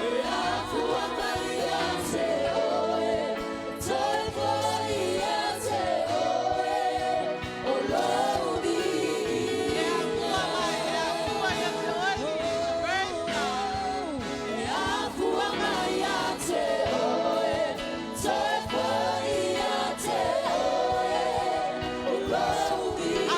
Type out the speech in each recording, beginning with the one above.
Afua mai ia te oe, toe foi ia te oe, o lou viiga. E afua mai ia te oe, toe foi ia te oe, o lou viiga.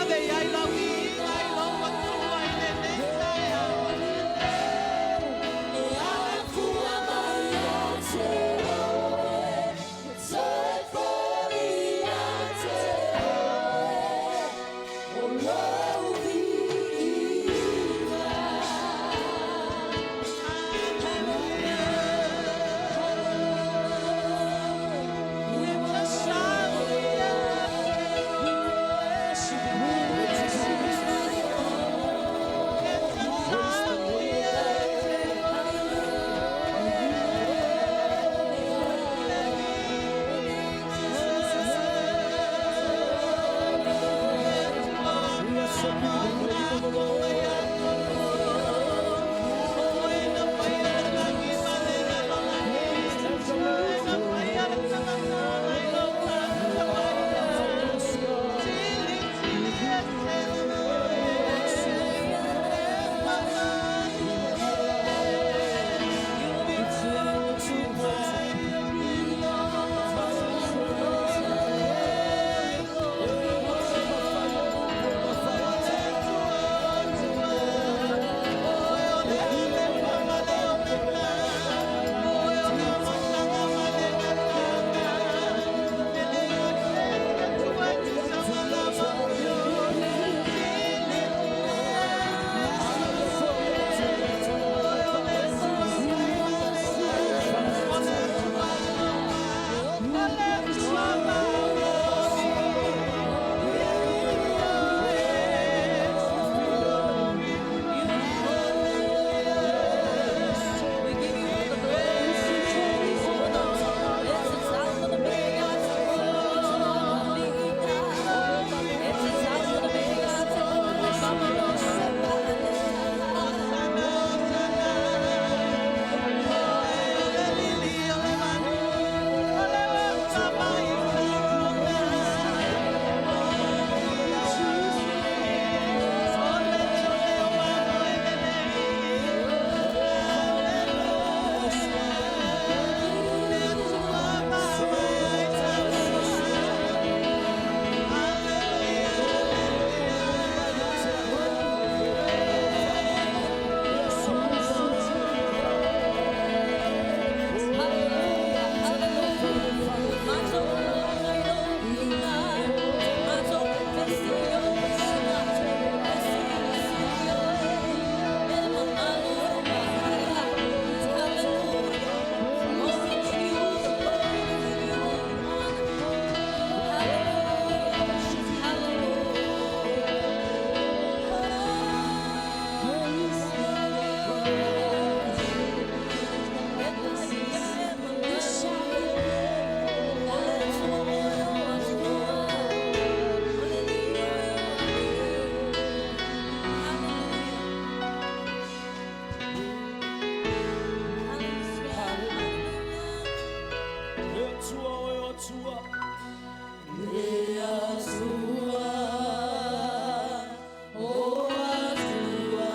E afua mai ia te oe, toe foi ia te oe, o lou viiga. We worship you, we worship you. We give you all the glory. It's a sound of the It's a sound of the Hallelujah, hallelujah. Le Atua oe o Atua. Le Atua, o Atua,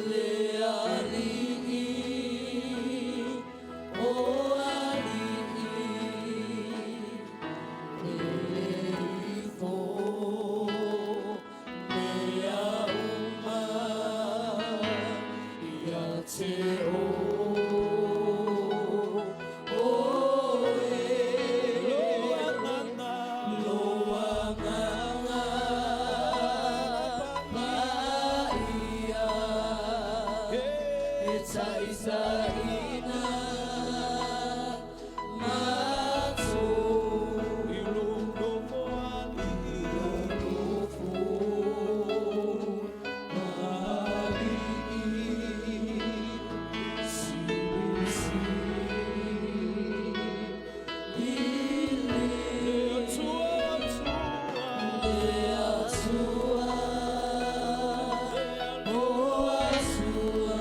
le Alii, o Alii, e ifo mea uma ia te oe. Lou Agaga Paia e taitaiina matou I lou nofo alii. Nofo alii silisili. Le Atua, Atua. Le Atua, o Atua,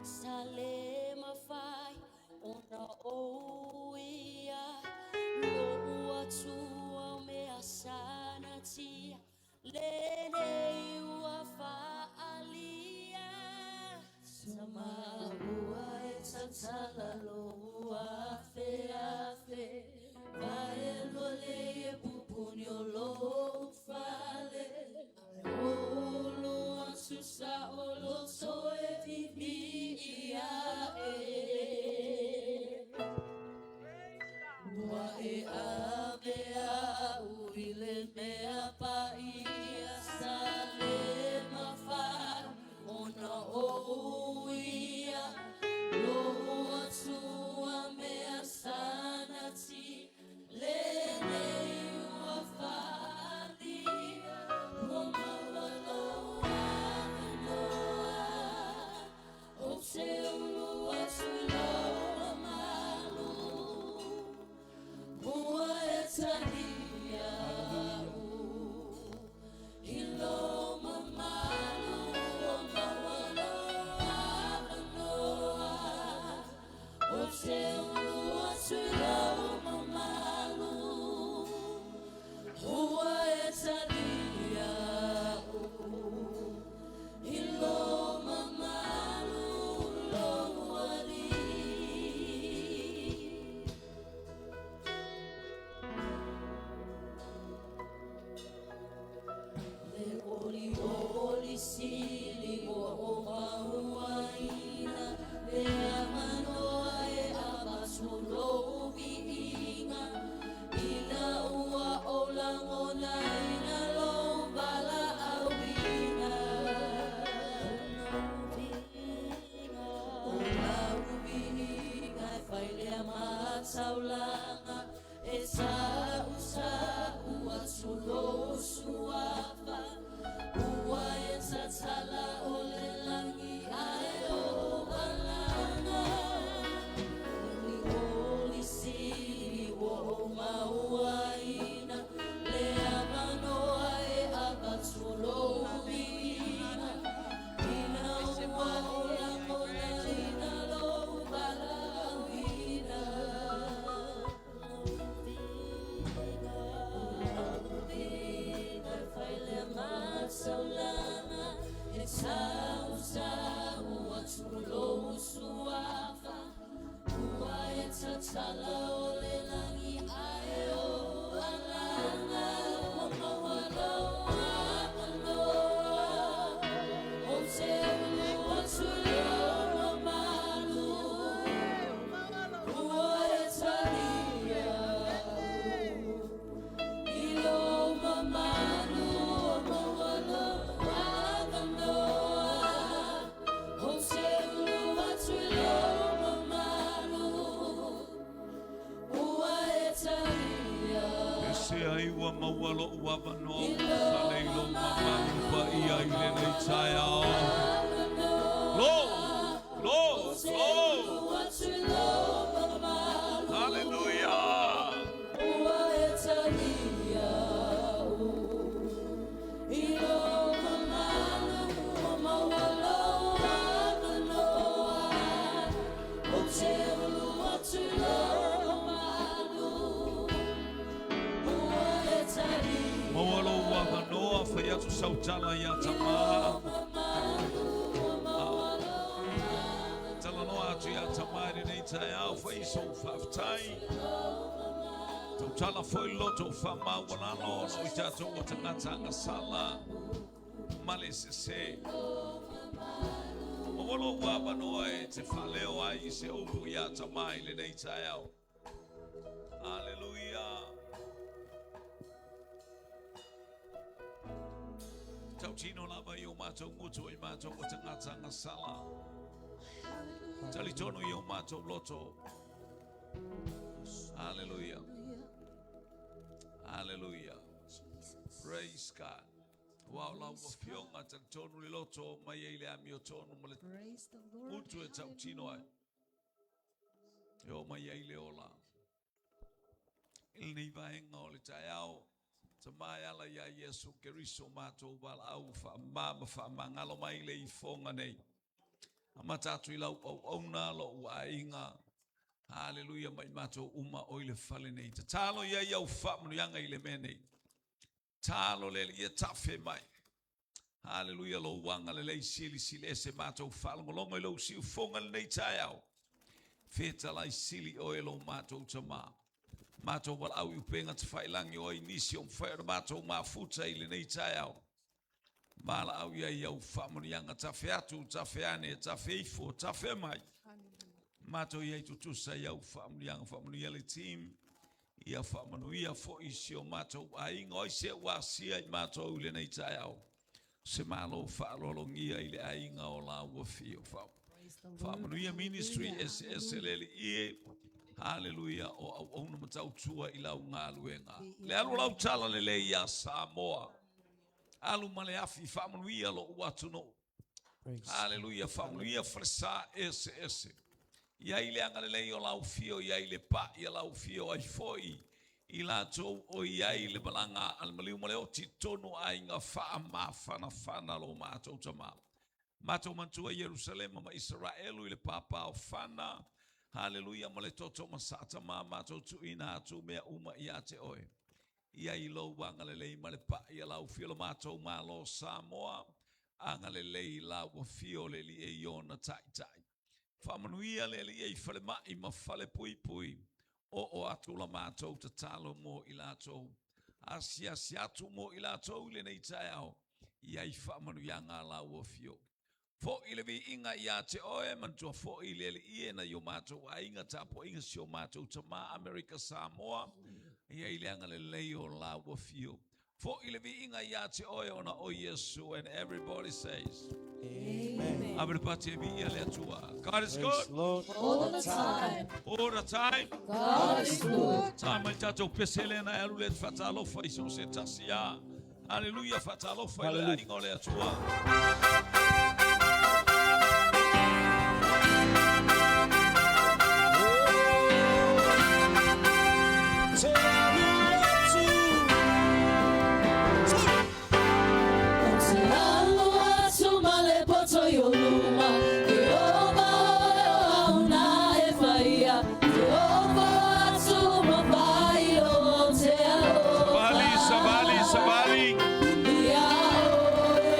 Sa le mafai ona ouia. tatala lou afeafe vaelua lei e pupuni o lou fale ae ulu atu saoloto e piipii aʻe. Ua e ave au i le mea paia sa le mafai ona ou uia lou Atua mea sanati lenei ua faalia ua maua lou avanoa ou te ulu atu i lou mamalu ua e talia au i lou mamalu ua maua lou avanoa ou te ulu atu i lou mamalu ua e talia au i lou mamalu lou alii. Le olioli sili ua ou mauaina le avanoa e avatu lou viiga ina ua ou lagonaina lou valaauina. O lau viiga e fai lea ma taulaga e tautau atu lou suafa ua e tatala o le lagi ae ou alaga. Olioli sili ua ou mauaina le avanoa e avatu lou viiga ina ua ou lagonaina lou valaauina. O lau viiga e fai lea ma taulaga e tautau atu lou suafa ua e tatala o le lagi ae ou alaga ua maua lou avanoa ou te ulu atu i lou mamalu ua e talia au i lou mamalu ua maua lou avanoa ou te ulu atu i lou mamalu ua e talia. E se ai ua maua lou avanoa ou fale i lou mamalu paia i lenei taeao. Glory, glory, glory. Hallelujah. Ua e talia i lou mamalu ua maua lou avanoa ou te ulu atu i lou mamalu ua e talia. Maua lou avanoa fai atu sau tala ia Tamā. Mamalu ua maua lou Talanoa atu ia Tamā i lenei taeao fai sou faafetai. Tautala foi loto o faamaualalo ona o i tatou o tagata agasala ma le sese. Maua lou avanoa e te faaleo ai i se upu ia Tamā i lenei taeao. Haleluia. Tautino lava i o matou gutu i matou o tagata agasala. Talitonu i o matou loto. Haleluia. Haleluia. Praise God. Ua o lau afioga talitonu le loto mai ai le amiotonu ma le Praise the Lord. gutu e tautino ai. E o mai ai le ola. I lenei vaega o le taeao, Tamā e ala ia Iesu Keriso matou valaau faamama ma faamagalo mai le ifoga nei. Amata atu i lau auauna lou aiga. Haleluia mai matou uma o i le fale nei. Tatalo ia i au faamanuiaga i le mea nei. Talo le Alii ia tafe mai. Haleluia lou agalelei silisili ese matou faalogologo i lou siufoga lenei taeao. Fetalai sili oe lo matou Tama. Matou valaau i upega tafailagi o ai nisi o mafai ona matou mafuta i lenei taeao. Valaau i ai au faamanuiaga tafe atu, tafe ane, tafe ifo, tafe mai. Matou i ai tutusa i au faamanuiaga, faamanuia le team. Ia faamanuia foi si o matou aiga, o ai se ua asia i matou i lenei taeao. Se malo faaaloalogia i le aiga o laua fio. Faamanuia ministry eseese le Alii e. Haleluia o auauna ma tautua i lau galuega. Le alu o lau tala lelei ia Samoa. Alu ma le afi faamanuia lou atunuu. Haleluia faamanuia falesa eseese. Ia i le agalelei o lau fio, ia i le pa'i a lau fio ai foi i latou o i ai le malaga a le maliu ma le oti tonu aiga faamafanafana lo matou Tama. Matou manatua Ierusalema ma Isaraelu i le papaofana. Haleluia ma le toto ma Satama matou tuuina atu mea uma ia te oe. Ia i lou agalelei ma le pa'i a lau fio lo matou Malo Samoa. Agalelei lau afio le Alii e i ona taitai. Faamanuia le Alii e i falemai ma fale puipui. Oo atu la matou tatalo mo i latou. Asiasi atu mo i latou i lenei taeao. Ia i faamanuiaga a lau afio. Foi le viiga ia te oe, manatua foi le Alii e nai o matou aiga, tapuaiga si o matou tama Amerika Samoa, ia i le agalelei o lau afio. Foi le viiga ia te oe ona o Iesu, and everybody says, Amen. Ave le pati e viia le Atua. God is Praise good the Lord. All the time. all the time. God is good. Tā mai tātou pese lena e alu le whatalofa i so se tasi a. Hallelujah, whatalofa i le Hallelujah. ainga o le Atua. Te alu atu. O te alu atu ma le poto i o luma, e ova oe o au nā e whaia, te ovo atu ma whai o te alofa. Savali, savali, savali. Ia oe,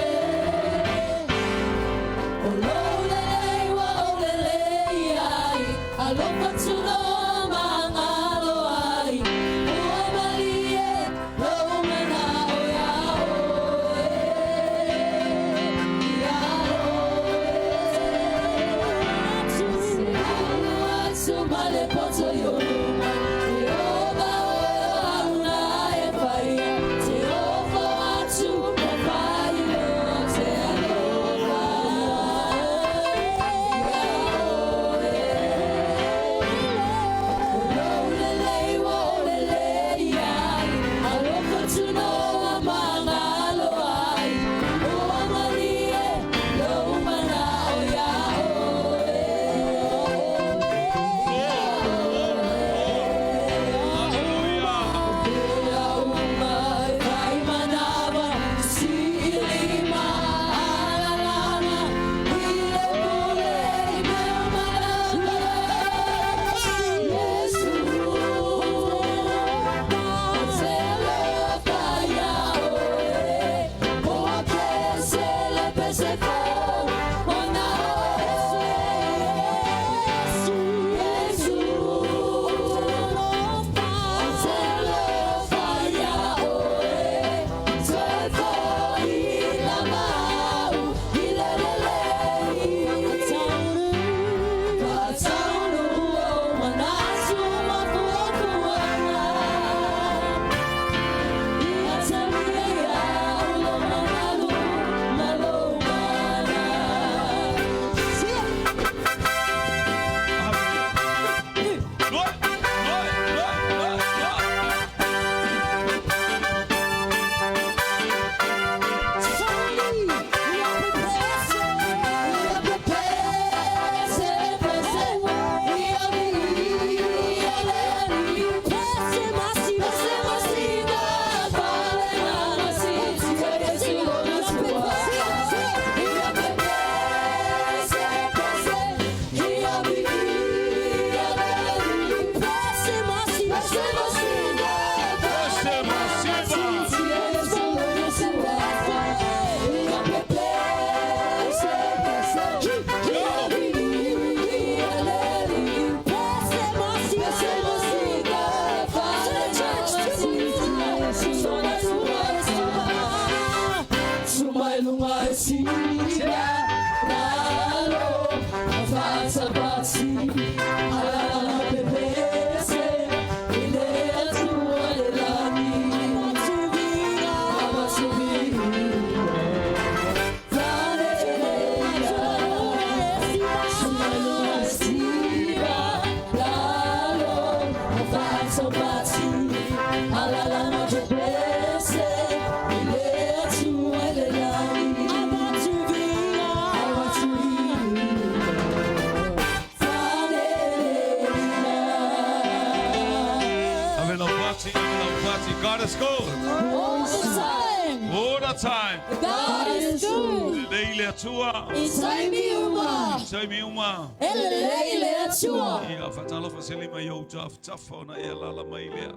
Ave lau fati, ave lau fati. God is good. All the time. All the time. God is good. Lelei le Atua. I taimi uma. I taimi uma. E lelei le Atua. Ia, faatalofa se lima i ou tafatafa ona e alaala mai lea.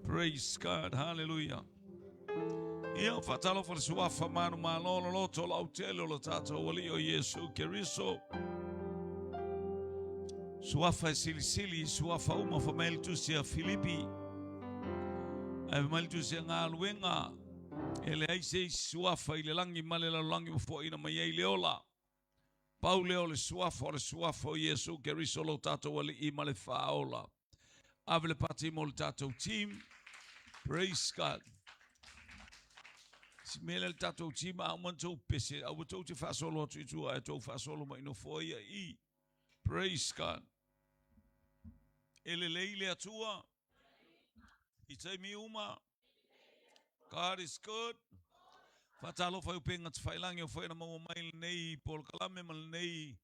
Praise God. Hallelujah. Ia, faatalofa le suafa manumalo loloto lautele o lo tatou Alii o Iesu Keriso. Suafa e silisili i suafa uma fai mai le tusi a Filipi. Ae fai mai le tusi a Galuega, e leai se isi suafa i le lagi ma le lalolagi ua foaiina mai ai le ola. Pau lea o le suafa o le suafa o Iesu Keriso lo tatou Alii ma le Faaola. Ave le pati mo le tatou team. Praise God. Si mea lea le tatou team a uma na tou pese, aua tou te faasolo atu i tua, ae tou faasolo mai nofoa ia i. Praise God. E lelei le Atua i taimi uma. God is good. Faatalofa i upega tafailagi o foi na maua mai lenei polokalame ma lenei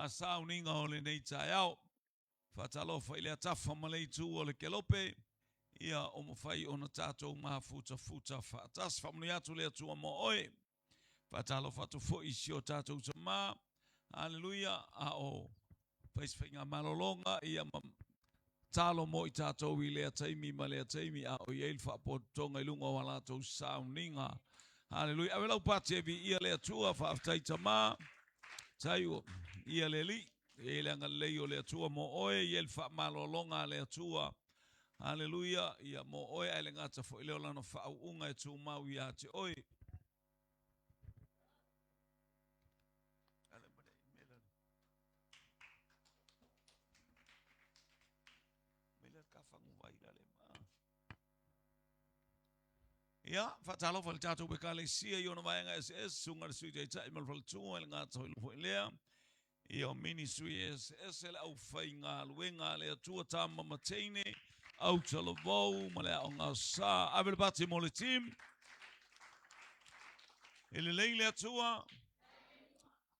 sauniga o lenei taeao. Faatalofa i le atafa ma le itu o le kelope, ia o mafai ona tatou mafutafuta faatasi. Faamanuia atu le Atua mo oe. Faatalofa atu foi i si o tatou tamā. Haleluia. A o fai se faiga malologa, ia ma talo mo i tatou i lea taimi ma lea taimi, a o i ai le faapototoga i luga o a latou sauniga. Haleluia. Ave lau pati e viia le Atua. Faafetai tamā. Tai o ia le Alii. E i ai le agalelei o le Atua mo oe, e i ai le faamalologa a le Atua. Haleluia, ia mo oe, ae le gata foi lea o lana faauuga e tumau ia te oe. Ia, faatalofa i le tatou Ekalesia i ona vaega eseese, susuga i le Sui Taitai ma le faletua i le gata foi lea. Ia, o ministry eseese le aufaigaluega a le Atua tama ma teine, autalavou ma le aoga sa. Ave le pati mo le team. E lelei le Atua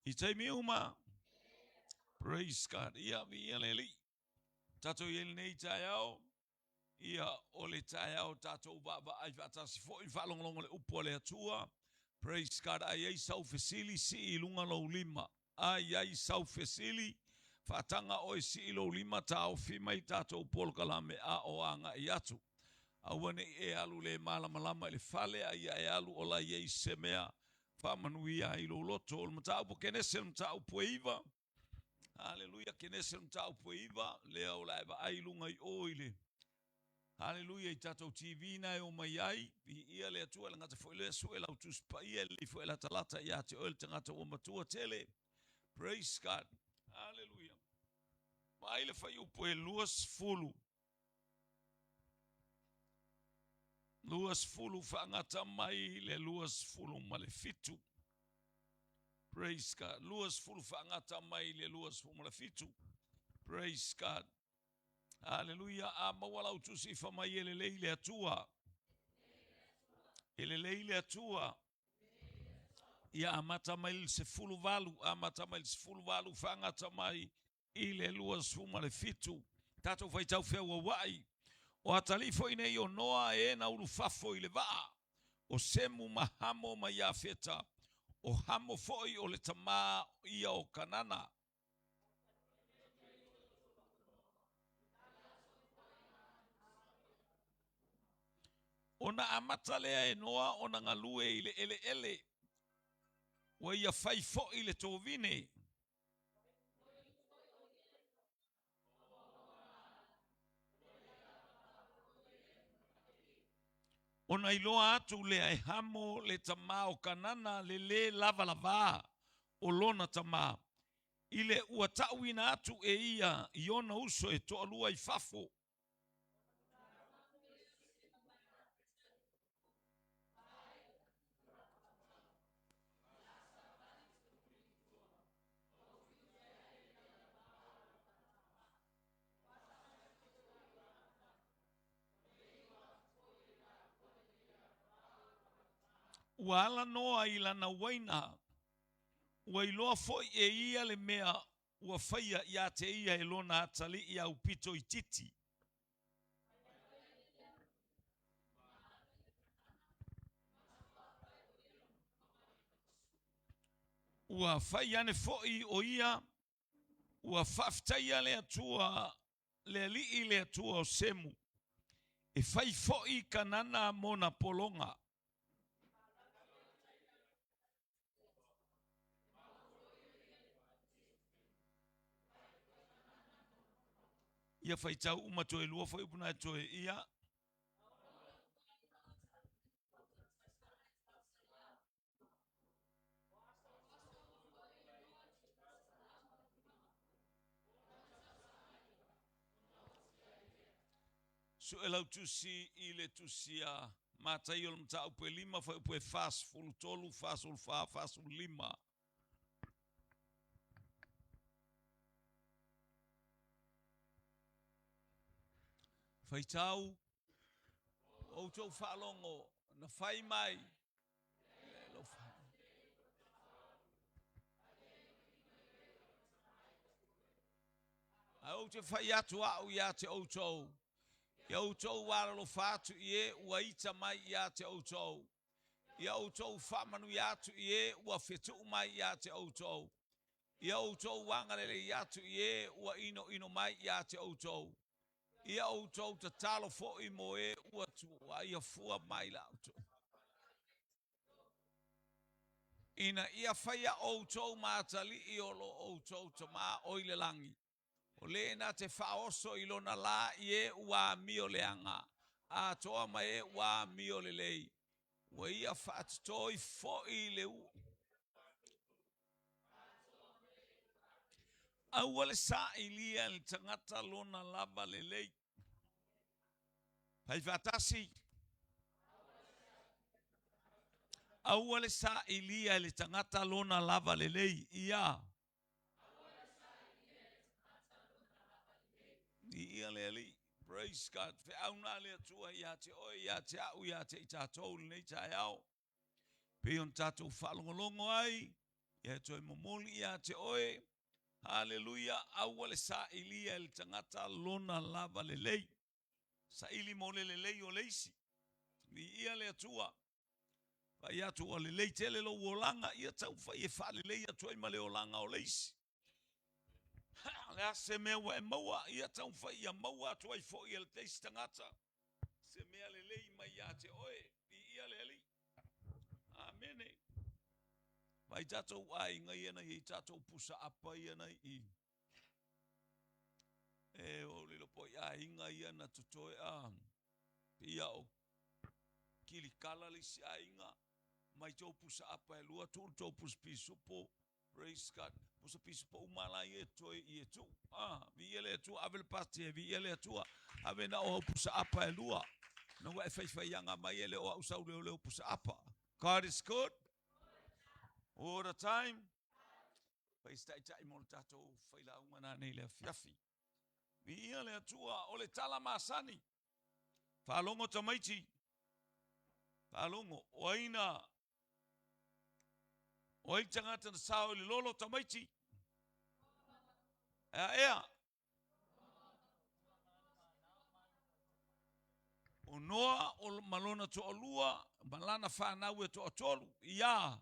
i taimi uma. Praise God. Ia, viia le Alii. Tatou i ai lenei taeao. Ia, o le taeao tatou vaavaai faatasi foi, faalogologo le upu a le Atua. Praise God. A i ai sau fesili, sii i luga lou lima. A i ai sau fesili, faataga oe sii lou lima, taofi mai tatou polokalame a o agai atu. Aua ne i e alu le malamalama i le fale, a ia e alu o la i ai se mea faamanuia ai lou loto. O le mataupu Kenese, o le mataupu e 9. Haleluia, Kenese o le mataupu e 9, lea o le a e vaai i luga i o i le Haleluia i tatou TV na e o mai ai, viia le Atua, e le gata foi lea, sue lau Tusi Paia, e lelei foi e latalata ia te oe le tagata ua matua tele. Praise God. Haleluia. Vaai le fuaiupu e 20. 20 faagata mai le 27. Praise God. 20 faagata mai le 27. Praise God. Haleluia. A maua lau tusi fa mai e lelei le Atua. E lelei le Atua. Ia amata mai le 18, amata mai le 18, faagata mai i le 27. Tatou faitau feauauai. O atalii foi nei o Noa e na ulufafo i le vaa, o Semu ma Hamo ma Iafeta, o Hamo foi o le tamā ia o Kanana. Ona amata lea e Noa ona galue i le eleele, ua ia fai foi le tovine. Ona iloa atu lea e Hamo le tamā o Kanana le lē lavalavā. o lona tamā, i le ua ta'uina atu e ia i ona uso e to'alua i fafo. Ua ala Noa i lana uaina, ua iloa fo'i e ia le mea ua faia iā te ia e lona atalii aupito itiiti. Ua fai ane fo'i o ia, ua faafetaia le Atua le Alii le Atua o Semu, e fai fo'i Kanana mona pologa. Ia faitau uma toe lua foi upu na toe ia. Sue lau tusi i le tusi a Mataio le mataupu e 5, fuaiupu e 43, 44, 45. Faitau, outou faalogo na fai mai Ae ou te fai atu au ia te outou, ia outou alolofa atu i e ua ita mai ia te outou, ia outou faamanuia atu i e ua fetuu mai ia te outou, ia outou agalelei atu i e ua inoino mai ia te outou, ia outou tatalo fo'i mo e ua tuuaia fua mai la outou. Ina ia faia outou ma atalii o lo outou Tamā o i le lagi, o le na te faaoso i lona lā i e ua amio leaga, atoa ma e ua amio lelei, ua ia faatotoi fo'i le Aua le sailia e le tagata lona lava lelei. Fai faatasi. Aua le sailia e le tagata lona lava lelei. Ia. Ia le Alii. Praise God. Feau na le Atua ia te oe, ia te au, ia te i tatou lenei taeao. Pei ona tatou faalogologo ai, ia e toe momoli ia te oe. Haleluia, aua le sailia e le tagata lona lava lelei. Saili mo le lelei o le isi. Viia le Atua. Vaai atu ua lelei tele lou olaga, ia taumafai e faalelei atu ai ma le olaga o le isi. O le a se mea ua e maua, ia taumafai ia maua atu ai foi e le isi tagata se mea lelei mai ia te oe. Viia le Alii. Amene. Vai tatou aiga ia na i ai tatou pusa apa ia na i. E o le lopo i aiga ia na totoe a ia o kilikala le isi aiga mai tou pusa apa e lua tuu tou pusa pisupo. Praise God. Pusa pisupo uma la ia toe i e tuu. Ah, viia le Atua, ave le pati e viia le Atua. Ave na o pusa apa e lua. Na ua e faifai anga mai e le o au sau leo leo pusa apa. God is good. All the time. Fai se taitai mo le tatou failauga na nei le afiafi. Viia le Atua, o le tala masani. Faalogo tamaiti. Faalogo, o aina o ai tagata na sao i le lolo tamaiti. Ea ea. O Noa o ma lona toalua ma lana whanau e toatolu. Ia.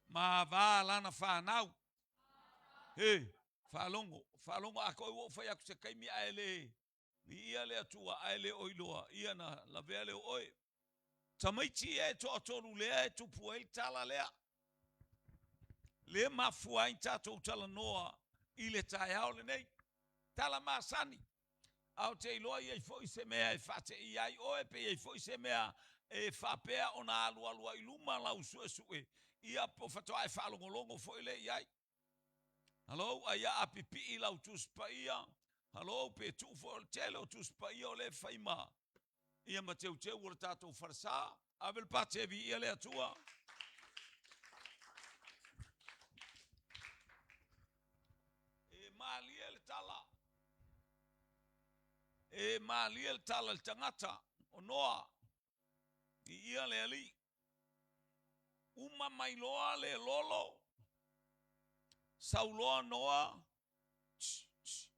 Ma vā lana whanau. He, faalogo, faalogo a koe ua ou fai atu se taimi ae le viia le Atua ae le o iloa ia na lavea lea o oe. Tamaiti ia e toatolu lea e tupu ai le tala lea. Le mafua ai tatou talanoa i le taeao lenei. Tala masani. A o te iloa i ai foi se mea e faateia ai oe, pe i ai foi se mea E faapea ona alualu ai i luma lau suesue, ia po faatoa e faalogologo foi lea i ai. Hello, a ia a pipii lau Tusi Paia, hello, pe tuu foi o le tele o Tusi Paia o lea e fai ma, ia ma teuteu o le tatou falesa. Ave le pati e viia le Atua. E malie le tala. E malie le tala i le tagata o Noa. Viia le Alii. Uma mai loa le lolo, sau loa Noa, tsh, tsh,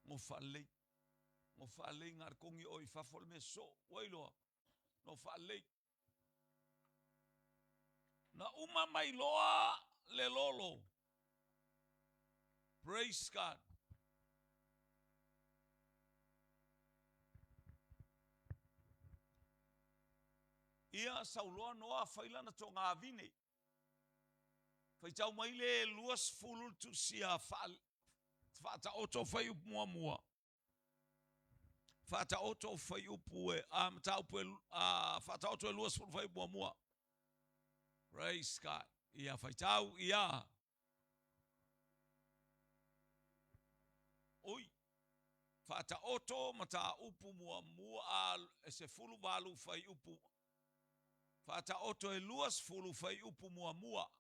ngo faalelei, ngo faalelei na o le togi oe i fafo le mea sosoo, ua iloa, no faalelei. Na uma mai loa le lolo. Praise God. Ia sau loa Noa fai lana togavine. Faitau mai le 20 le tusi a Faataoto fuaiupu muamua. Faataoto fuaiupu e a mataupu e a Faataoto e 20 fuaiupu muamua. Praise God. Ia faitau ia. Oi. Faataoto mataupu muamua a e 18 fuaiupu. Faataoto e 20 fuaiupu muamua.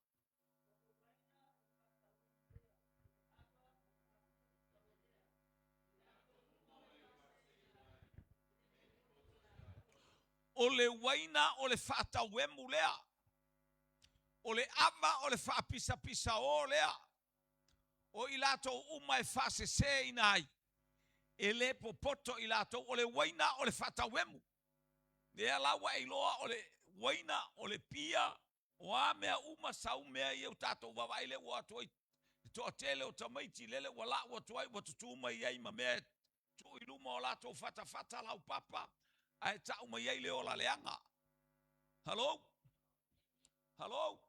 O le uaina o le faatauemu lea. O le ava o le faapisapisaō lea. O i latou uma e faaseseina ai, e le popoto i latou, o le uaina o le faatauemu. Lea la ua e iloa o le uaina, o le pia, o a mea uma sau mea ia ua tatou vaavaai lea ua o atu ai le toatele o tamaiti lele ua lau atu ai ua tutū mai ai ma mea e tuu i luma o latou fatafata laupapa ae tau mai ai le ola leaga. Hello? Hello?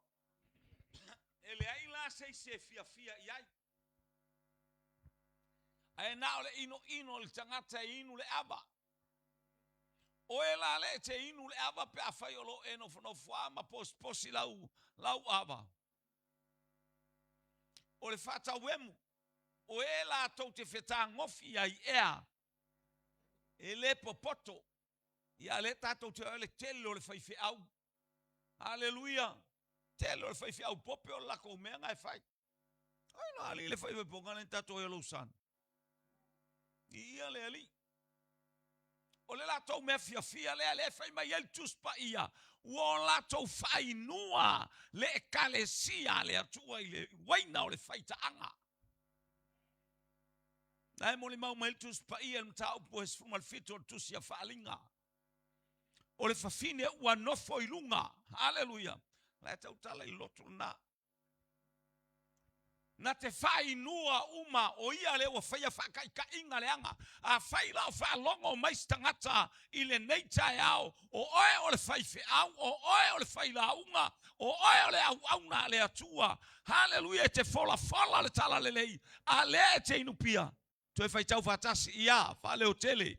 E leai la se isi e fiafia i ai. Ae na o le inoino o le tagata e inu le ava. Oe la lea e te inu le ava pe afai o lo o e nofonofo lava ma posiposi lau, lau ava. O le faatauemu, o e latou te fetagofi ai ea, e le popoto. Ia lea tatou te o le tele o le faifeau. Haleluia! Tele o le faifeau pope o le latou mea na e fai. Ai no alii le fai fai le tatou e lou Viia le Alii. O le latou mea fiafia lea, lea e fai mai ai le Tusi Paia, ua o latou faainua le Ekalesia a le Atua i le uaina o le faitaaga. Na e molimau mai le Tusi Paia i le mataupu e 17 o le Tusi a Faaaliga. O le fafine ua nofo i luga. Haleluia. La e tautala i loto lena. Na te faainua uma o ia lea ua faia faataitaiga leaga. Afai la o faalogo mai se tagata i lenei taeao, o oe o le faifeau, o oe o le failauga, o oe o le auauna a le Atua, haleluia, e te folafola le talalelei, a lea e te inupia, toe faitau faatasi, ia, faaleotele.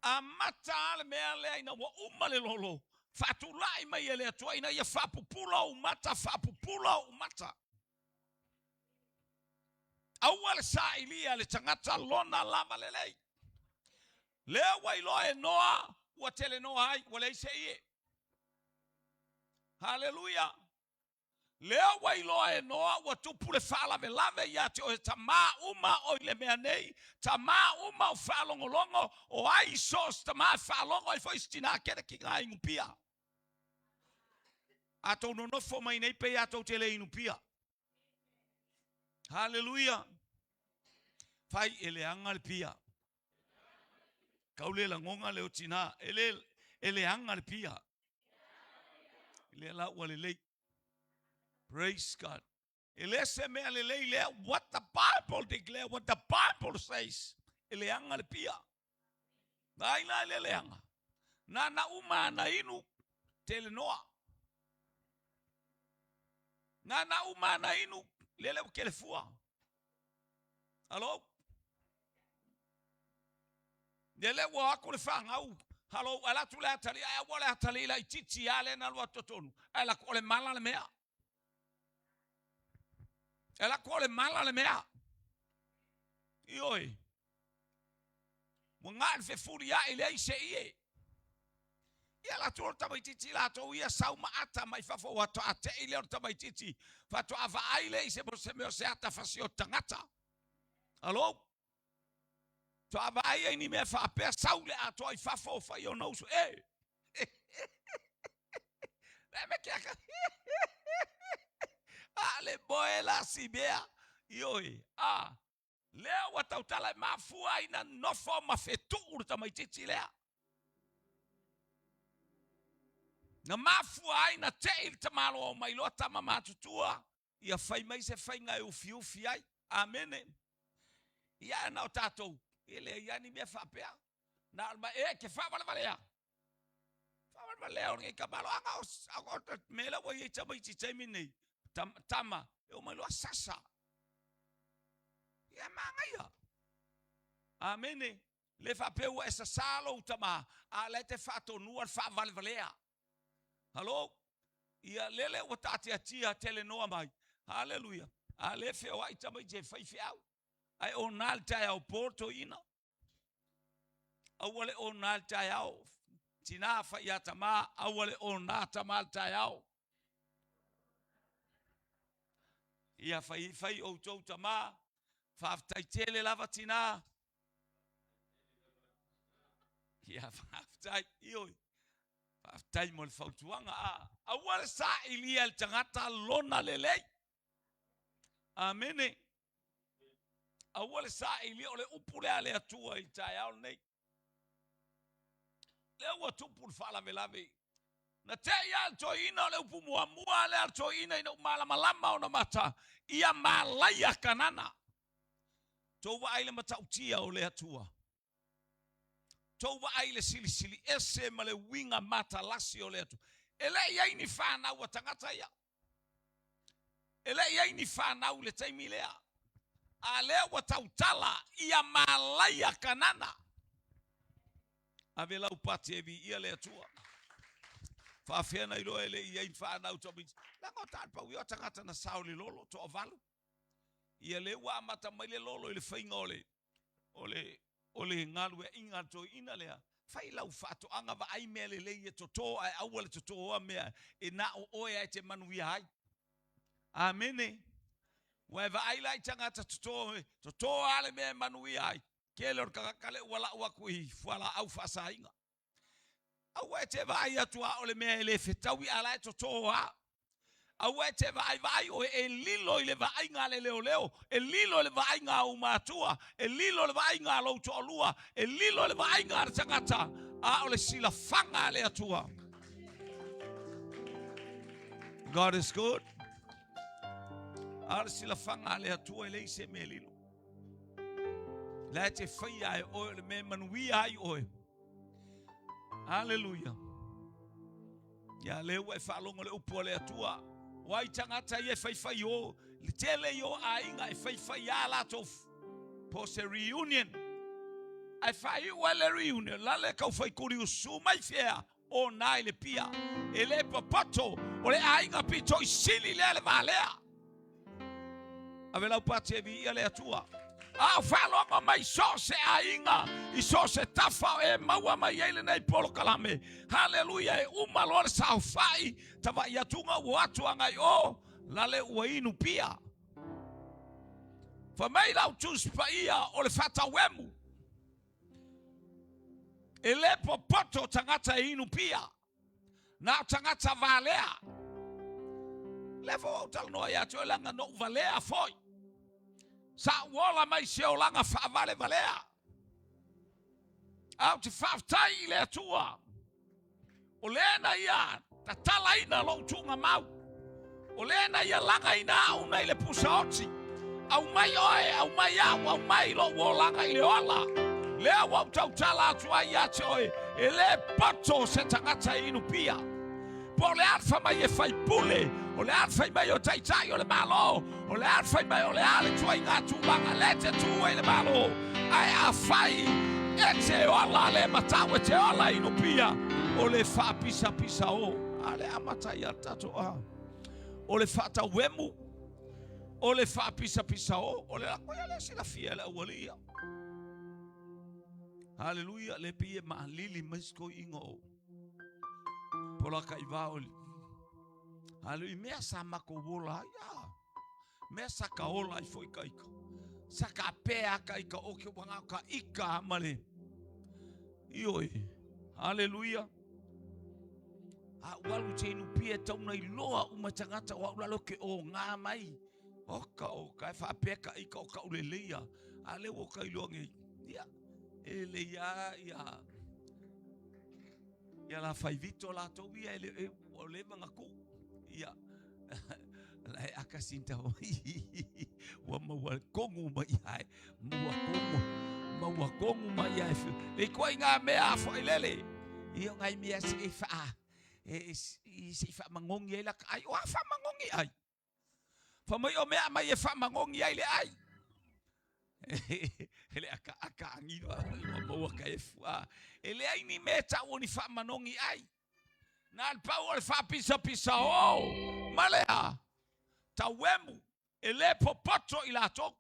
Amata lava le mea lea ina ua uma le lolo, faatulai mai e le Atua ina ia faapupula ou mata, faapupula ou mata. Aua le sailia le tagata lona lava lelei. Lea ua iloa e Noa, ua tele noa ai, ua leai se ie. Haleluia! Lea ua iloa e Noa ua tupu le faalavelave ia te oe, tamā uma o i le mea nei, tamā uma o faalogologo, o ai so o se tamā e faalogo ai foi se tinā kele ki ngā inu pia. A tou nonofo mai nei pei a tou te le inu pia. Haleluia! Fai e leaga le pia. Kau le lagoga le o tinā. E le, e leaga le pia. Lea la ua lelei. Praise God. E le se mea lelei lea. What the Bible declare, what the Bible says. E leaga le pia. Na ai la e le leaga. Na na uma ana inu, tele noa. Na uma na inu, lele ua kelefua. Alo? Lele ua aku le fanau, halo, ala atu le atali, ai ua le atali la ititi ale na lua totonu. Ai la ko le mala le mea. E la ko le mala le mea. Ioi. Ua gae le fefulia'i leai se ie. Ia alu atu loa le tamaitiiti latou ia sau ma ata mai fafo ua toa te'i lea o le tamaitiiti faatoa vaai lea i se mea o se ata fasioti tagata. Alo? Toa vaai ai ni mea faapea sau le atoa i fafo fai ona uso. E! Le me ke aka. A le moe la si mea. Ioe. A. Lea ua tautala e mafua ai na nofo ma fetuu le tamaitiiti lea. Na mafua ai na tei le tamaloa mai loa tama matutua ia fai mai se faiga e ufiufi ai. Amene. Ia na o tatou, e leai lava ni mea faapea. Na o le mai, e te faavalevalea. Faavalevalea o lenei tamaloaga o mea la ua i ai tamaiti taimi nei, tama, e omai loa sasa. Ia manaia. Amene. Le faapea ua e sasā lou tamā, a o la e te faatonua le faavalevalea. Halo? Ia lele ua taatiatia telenoa mai. Haleluia. A le feoai tamaiti e fai feau. Ae ona le taeao po toeaina. Aua le ona le taeao. Tinā fai ia tamā, aua le ona tamā le taeao. Ia fai fai outou tamā, faafetai tele lava tinā. Ia faafetai, ioe. Faafetai mo le fautuaga. A, aua le sailia e le tagata lona lelei. Amene. Aua le sailia, o le upu lea a le Atua i le taeao lenei. Lea ua tupu le faalavelave. Na te'i lava le toeaina o le upu muamua lea a le toeaina ina ua malamalama ona mata, ia malaia Kanana. Tou vaai le matautia o le Atua. Tou vaai le silisili ese ma le uiga matalasi o le Atua. E le i ai ni fanau a tagata ia. E le i ai ni fanau i le taimi lea. A lea ua tautala ia malaia Kanana. Ave lau pati e viia le Atua. Faafea na iloa e le i ai ni fanau tamaiti. Leaga o talepau ia o tagata na sao i le lolo, toavalu. Ia lea ua amata mai le lolo i le faiga o le o le o le galueaiga a le toeaina lea, fai lau faatoaga vaai mea lelei e toto ae aua le totoa mea e na o oe lava e te manuia ai. Amene. Ua e vaai la i tagata toto, toto lava le mea e manuia ai. Tele o le tagata lea ua lau atu i fualaau faasaina. Aua e te vaai atu a o le mea e le fetaui a la e toto lava. Aua e te vaaivaai oe e lilo i le vaaiga a le leoleo, e lilo i le vaaiga a ou matua, e lilo i le vaaiga a lou toalua, e lilo i le vaaiga a le tagata, a o le silafaga a le Atua. God is good. A o le silafaga a le Atua e leai se mea lilo. La e te faia e oe o le mea e manuia ai oe. Aleluia. Ia lea ua e faalogo le upu a le Atua. O ai tagata ia e faifai o, le tele i o aiga e faifai a latou po se reunion. Ae faaiu ai le reunion, la le kau faikuli usu mai fea o nā i le pia. E le popoto o le aiga pito i sili lea le valea. Ave lau pati e viia le Atua. A o faalogo mai so o se aiga, i so o se tafa o e maua mai ai lenei polokalame. Haleluia, e uma loa le saofai, tava'i atuga ua o atu agai o, lale ua inu pia. Fai mai lau Tusi Paia o le faatauemu. E le popoto tagata e inu pia. Na o tagata valea. Lea foi ua ou talanoa ia te oe leaga na ou valea foi. Sa ou ola mai se olaga faavalevalea. A ou te faafetai i le Atua. O lea na ia tatalaina lou tuugamau. O lea na ia lagaina au nai le pusaoti. Aumai oe, aumai au, aumai lou olaga i le ola. Lea ua ou tautala atu ai ia te oe, e le poto se tagata e inu pia. Po o le a le fai mai e faipule, O le a le fai mai o taitai o le Malo? O le a le fai mai o le a le tuaiga tulaga lea e te tu ai le Malo? Ae afai e te ola le matau, e te ola i nupia, o le faapisapisa o a le amata ia le tatou a. O le faatauemu, o le faapisapisa o, o le lako ia le silafia e le aualii ia. Haleluia, le pei e maalili mai si toeaina o Polataivao o Haleluia, i mea sa matou ola ai, a mea sa ka ola ai foi ka ika. Sa ka pea ka ika o ke wanga ka ika ma le ioe. Haleluia. A ualu te inu pia e tauna i loa uma tagata o au lalo ke o ngā mai. Oka o ka e whaapea ka ika o ka ule leia. A le o ka iloa ngei. Ia, e le ia, ia, ia la fai vito latou ia e le, e, o le manga ku. Ia, la e aka sinta o, ua maua kongu mai ai, maua kongu, maua kongu mai ai. Le koa i ngā mea a whai lele. Ia ngai mea se e wha, e, e, se i wha mangongi ai la ka ai, o a wha mangongi ai. Fa mai o mea mai e faamagogi ai le ai. E le aka aka angiva ua maua ka e fua. E leai ni mea e tau o ni faamanogi ai. Na le pau o le faapisapisa o ma le a tauemu e le popoto i latou.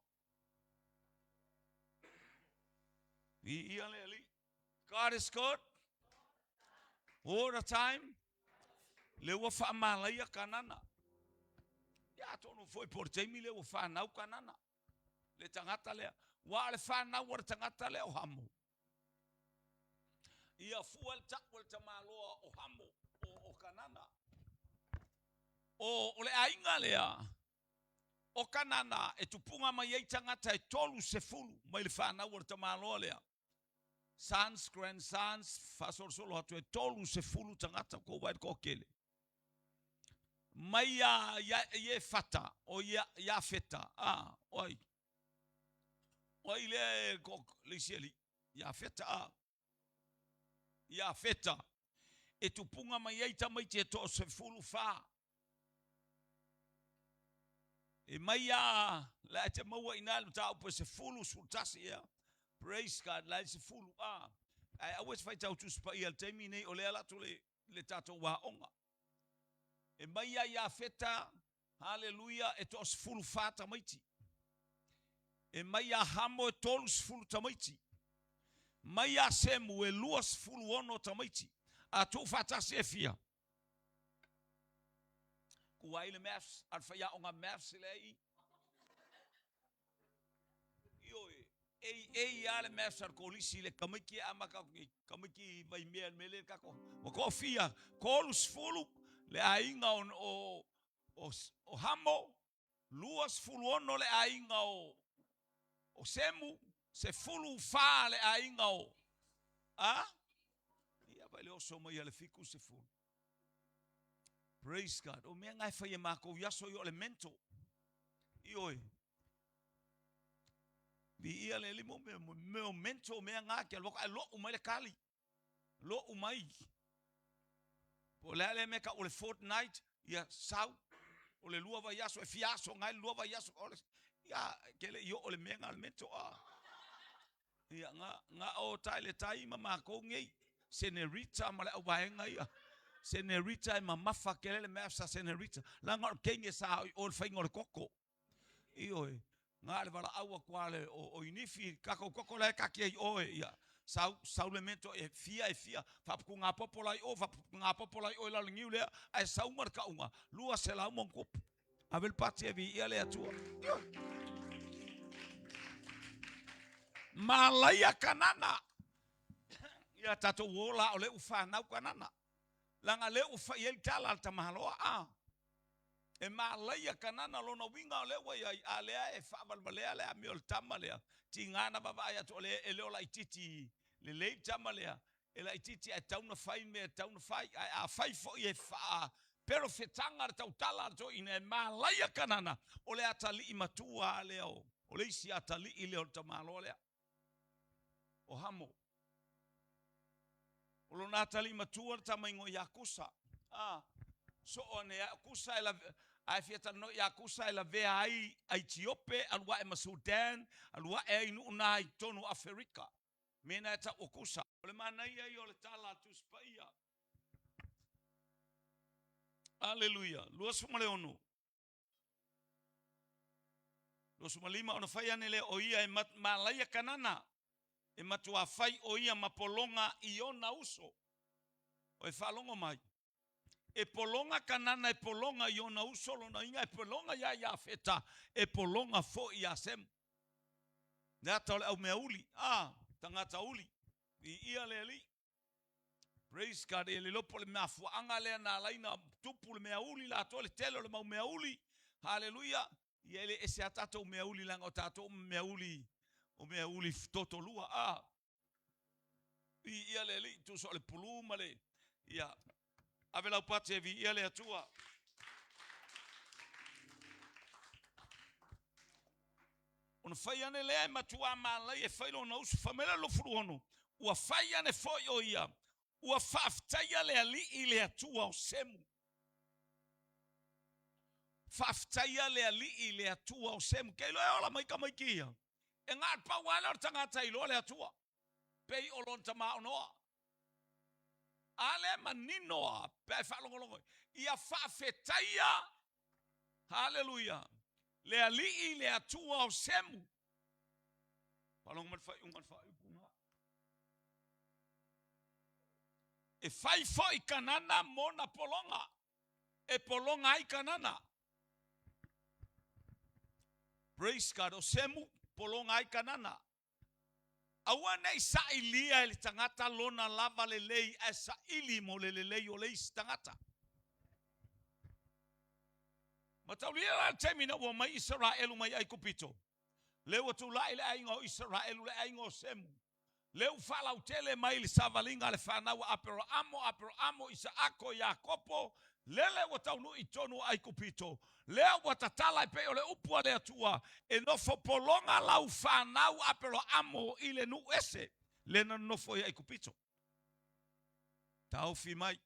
Viia le Alii. God is good all the time. Le ua faamalaia Kanana. Ia atonu foi po o le taimi lea ua fanau Kanana. Le tagata lea. Ua le fanau o le tagata lea o Hamo. Ia fua le tau le tamaloa o Hamo o, o Kanana. O, o le aiga lea o Kanana e tupuga mai ai tagata e 30 mai le fanau o le tamaloa lea. Sons, grandsons, faasolosolo atu e 30 tagata ko wai ko kele. Mai ia ia ia fata o ia ia feta a oi. Oi le ko le sieli ia feta a. Ia feta e tupunga mai ai tamaiti e 14. E mai a la e te maua ina le mataupu e 10, 11 ea. Praise God, la e 10 a. Ae aua e te faitau Tusi Paia i le taimi nei o lea latou le, le tatou aoga. E mai a Iafeta, haleluia, e toa 14 tamaiti. E mai a Hamo e 30 tamaiti. Mai a Semu e 26 tamaiti. A tuufaatasi e fia? Kua ai le maths, a le faiaoga maths lea i. Ioe, ei ei a le maths a le kolisi le tamaiti e amata atu nei, tamaiti Vaimea le mea lea tatou. Ua toafia, 30 le aiga o, o, o, o Hamo, 26 le aiga o, o Semu, 14 le aiga o, a? Ia, vai le oso mai a le 70. Praise God. O mea nga e fai e mākou i aso i o le mento. Ioe. Viia le Alii mo mea, mea o mento mea nga ke aloka e lo'u mai le kali. Lo'u mai. Po o le a lea mea tau o le fortnight, ia sau. O le lua vaiaso, e fia aso ngai le lua vaiaso. O le, ia, ke le i oo le mea nga le mento a. Ia, nga, nga o tai le tai ma mākou nei. Senerita ma le auvaega ia. Senerita e mamafa tele le mea sa Senerita. Leaga o le teine sa o i o le faiga o le koko. Ioe, na le valaau atu a le o, o Inifi, tatou koko la e taatia i o e, ia, sau, sau le mea e fia e fia, faaputuga popo la i o, faaputuga popo la i o i lalo niu lea, ae sau ma le tauga, 200 ma ona tupu. Ave le pati e viia le Atua. Ioe. Malaia Kanana. Ia tatou ola o lea ua fanau Kanana. Leaga lea ua fai ai le tala a le tamaloa a. E malaia Kanana lona uiga o lea ua i ai, a lea e faavalevalea le amio o le tama lea. Tiga na vaavaai atu o le e le o laitiiti lelei le tama lea. E laitiiti ae tatau ona fai mea e tatau ona fai. Ae afai foi e faa perofetaga le tautala a le toeaina e malaia Kanana, o le atalii matua lava lea o, o le isi atalii lea o le tamaloa lea. O Hamo. O lona atalii matua le tama igoa ia Kusa. A. Soo ane ai o Kusa e lave, ae fia talanoa ia Kusa e lavea ai Aitiope, alu ae ma Sudan, alu ae ai nuu na i totonu o Aferika. Mea na e tau o Kusa. O le manaia ia o le tala a le Tusi Paia. Aleluia. 26. 25 ona fai ane lea o ia e malaia Kanana, e matuā fai o ia ma pologa i ona uso. O e faalogo mai, e pologa Kanana e pologa i ona uso, lona uiga e pologa ia Iafeta, e pologa foi ia Semu. Le ata o le aumeauli, a, tagata uli, viia le Alii. Praise God. E le iloa po o le mafuaaga lea na ala ai ona tupu le mea uli latou, le tele o le mau mea uli. Haleluia. Ia e le ese lava tatou mea uli leaga o tatou uma mea uli, o mea uli totolua. A, viia le Alii, tusa o le pulu ma le, ia, ave lau pati e viia le Atua. Ona fai ane lea e matuā malaia e fai lona uso, fai mai le 26, ua fai ane foi o ia, ua faafetaia le Alii le Atua o Semu. Faafetaia le Alii le Atua o Semu. Ke iloa e ola mai tamaiti ia. E na o le pau lava lea o le tagata e iloa le Atua, pei o lona tama o Noa. A lea e manino lava pe a e faalogologo, ia faafetaia, haleluia, le Alii le Atua o Semu. Faalogo mai le faaiuga o le faaiupu lena. E fai foi Kanana mona pologa, e pologa ai Kanana. Praise God, o Semu pologa ai Kanana. Aua ne i sailia e le tagata lona lava lelei, ae saili mo le lelei o le isi tagata. Mataulia la le taimi na ua mai Isaraelu mai Aikupito, lea ua tulai le aiga o Isaraelu, le aiga o Semu, lea ua faalautele mai le savaliga a le fanau a Aperaamo, Aperaamo, Isaako, Iakopo, lele ua taunuu i totonu o Aikupito, lea ua tatala e pei o le upu a le Atua, e nofo pologa lau fanau Aperaamo i le nuu ese, lea na nonofo i Aikupito. Taofi mai.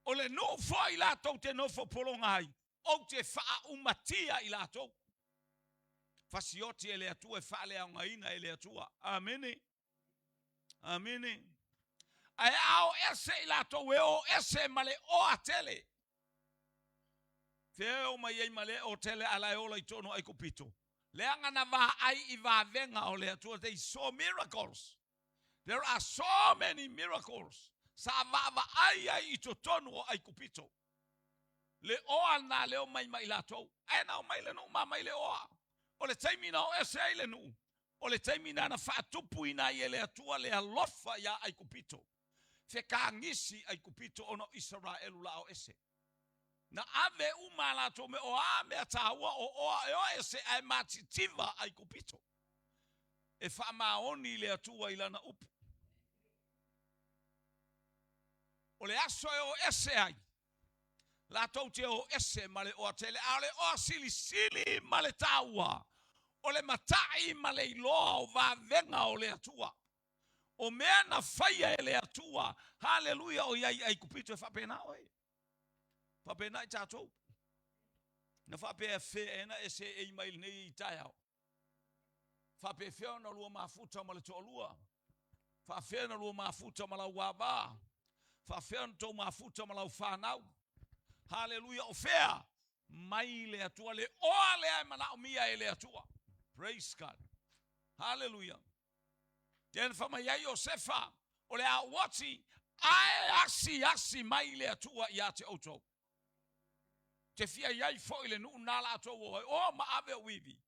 O le nuu foi latou te nofo pologa ai, ou te faaumatia i latou. Fasioti e le Atua e faaleaogaina e le Atua. Amene. Amene. Ae a o ese i latou e o ese ma le oa tele. Fea e o mai ai ma le o tele a la e ola i totonu o Aikupito. Leaga na vaai i vavega o le Atua. They saw miracles. There are so many miracles sa vaavaai ai i totonu o Aikupito. Le oa lena lea o mai ma i latou. Ae na omai le nuu ma mai le oa. O le taimi na o ese ai le nuu, o le taimi na na faatupuina ai e le Atua le alofa iā Aikupito. Fekagisi Aikupito ona o Isaraelu la o ese. Na ave uma a latou mea, o a mea taua o oa e o ese ae matitiva Aikupito. E faamaoni le Atua i lana upu. O le aso e o ese ai, latou te o ese ma le oa tele, a o le oa silisili ma le taua, o le matai ma le iloa o vavega o le Atua. O mea na faia e le Atua, haleluia, o i ai i Aikupito, e faapena oe, faapena i tatou. Na faapea fea na e seei mai lenei taeao. Faapefea ona lua mafuta ma le toalua? Faafefea ona lua mafuta ma lau ava? Faafefea ona tou mafuta ma lau fanau? Haleluia! O fea? Mai le Atua, le oa lea e manaomia e le Atua. Praise God. Haleluia. Lea na fai mai ai Iosefa, o le a ou oti, ae asiasi mai le Atua ia te outou. Te fia i ai foi le nuu na latou o ai, o ma ave ou ivi.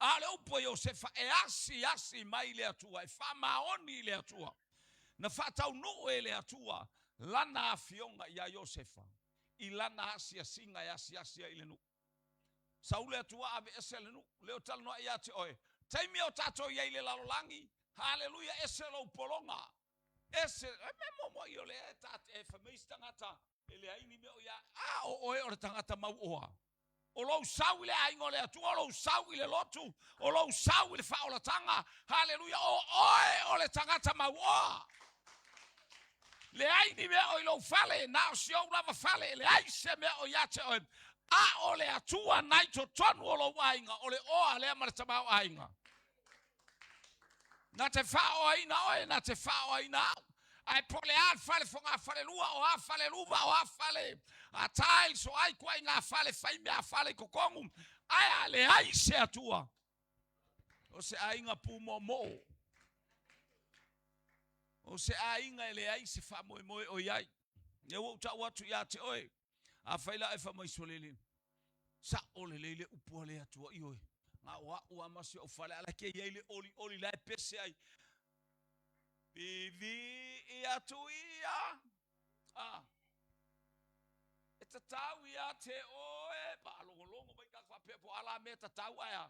A o le upu a Iosefa, e asiasi mai le Atua, e faamaoni i le Atua. Na faataunuu e le Atua lana afioga iā Iosefa i lana asiasiga e asiasi ai i le nuu. Sau le Atua aveese le nuu. Lea ou te talanoa ia te oe. Taimi o tatou i ai i le lalolagi, haleluia, ese lou pologa. Ese, e mea muamua i o lea e ta, e fai mai isi tagata, e leai ni mea o ia, a o oe o le tagata mauoa. O lou sau i le aiga o le Atua, o lou sau i le lotu, o lou sau i le faaolataga, haleluia, o oe o le tagata mauoa. Leai ni mea o i lou fale, na o si ou lava fale, e leai se mea o ia te oe. A o le Atua na i totonu o lou aiga, o le oa lea ma le tamaoaiga. Na te faaoaina oe, na te faaoaina au. Ae po o le a le fale fogafalelua, o a faleluva, o a fale a tiles, o a ituaiga fale fai mea fale i totonu, ae a leai se Atua, o se aiga pumoomoo, o se aiga e leai se faamoemoe o i ai. Lea ua ou tau atu ia te oe, afai la e fai mai solele, Sa'o lelei le upu a le Atua, ioe, na o a'u a ma si o'u fale, a la e te i ai le olioli la e pese ai. Vivii atu ia, a, e tatau ia te oe, faalogologo mai tagata faapea po o a la mea e tatau ae a,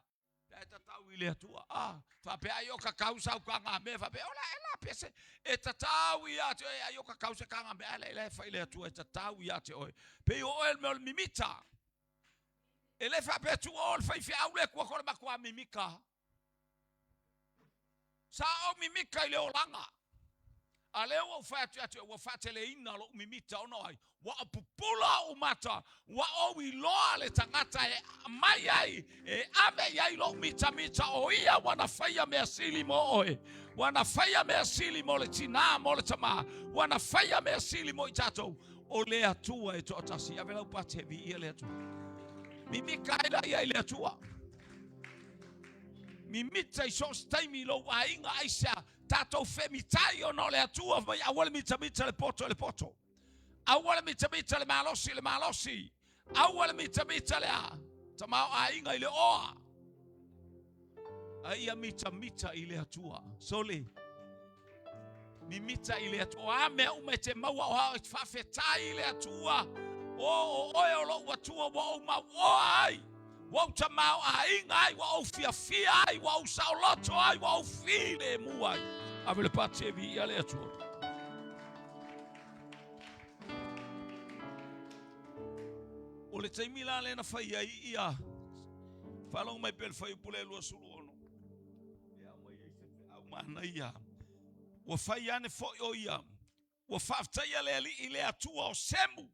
pe a e tatau i le Atua, a, faapea ai o tatau sau taga mea, faapea, o la e la pese, e tatau ia te oe, ai o tatau se taga mea, ae la e fai i le Atua, e tatau ia te oe. Pei o oe le mea o le mimita. E le faapea tuu o le faifeau le Atua ko le matua mimita. Sa ou mimita i le olaga. A lea ua ou fai atu ia te oe, ua faateleina lou mimita ona o ai? Ua ou pupula ou mata, ua ou iloa le tagata e aumai ai, e ave i ai lou mitamita, o ia ua na faia mea sili mo oe, ua na faia mea sili mo le tinā, mo le tamā, ua na faia mea sili mo i tatou. O le Atua e toatasi. Ave lau pate e viia le Atua. Mimita ai la ia i le Atua. Mimita i so o se taimi i lou aiga, aisea? Tatou femitai ona o le Atua fai mai aua le mitamita le poto i le poto. Aua le mitamita le malosi i le malosi. Aua le mitamita le a tamaoaiga i le oa. A ia mitamita i le Atua. Sole. Mimita i le Atua. O a mea uma e te maua o a e faafetai i le Atua. O o oe o lou Atua ua ou mauoa ai. Ua ou tamaoaiga ai, ua ou fiafia ai, ua ou saoloto ai, ua ou filemu ai. Ave le pati e viia le Atua. O le taimi la lea na fai ai ia faalogo mai pea le fuaiupu lea 26. E aumai ai se feau manaia. Ua fai ane foi o ia, ua faafetaia le Alii le Atua o Semu.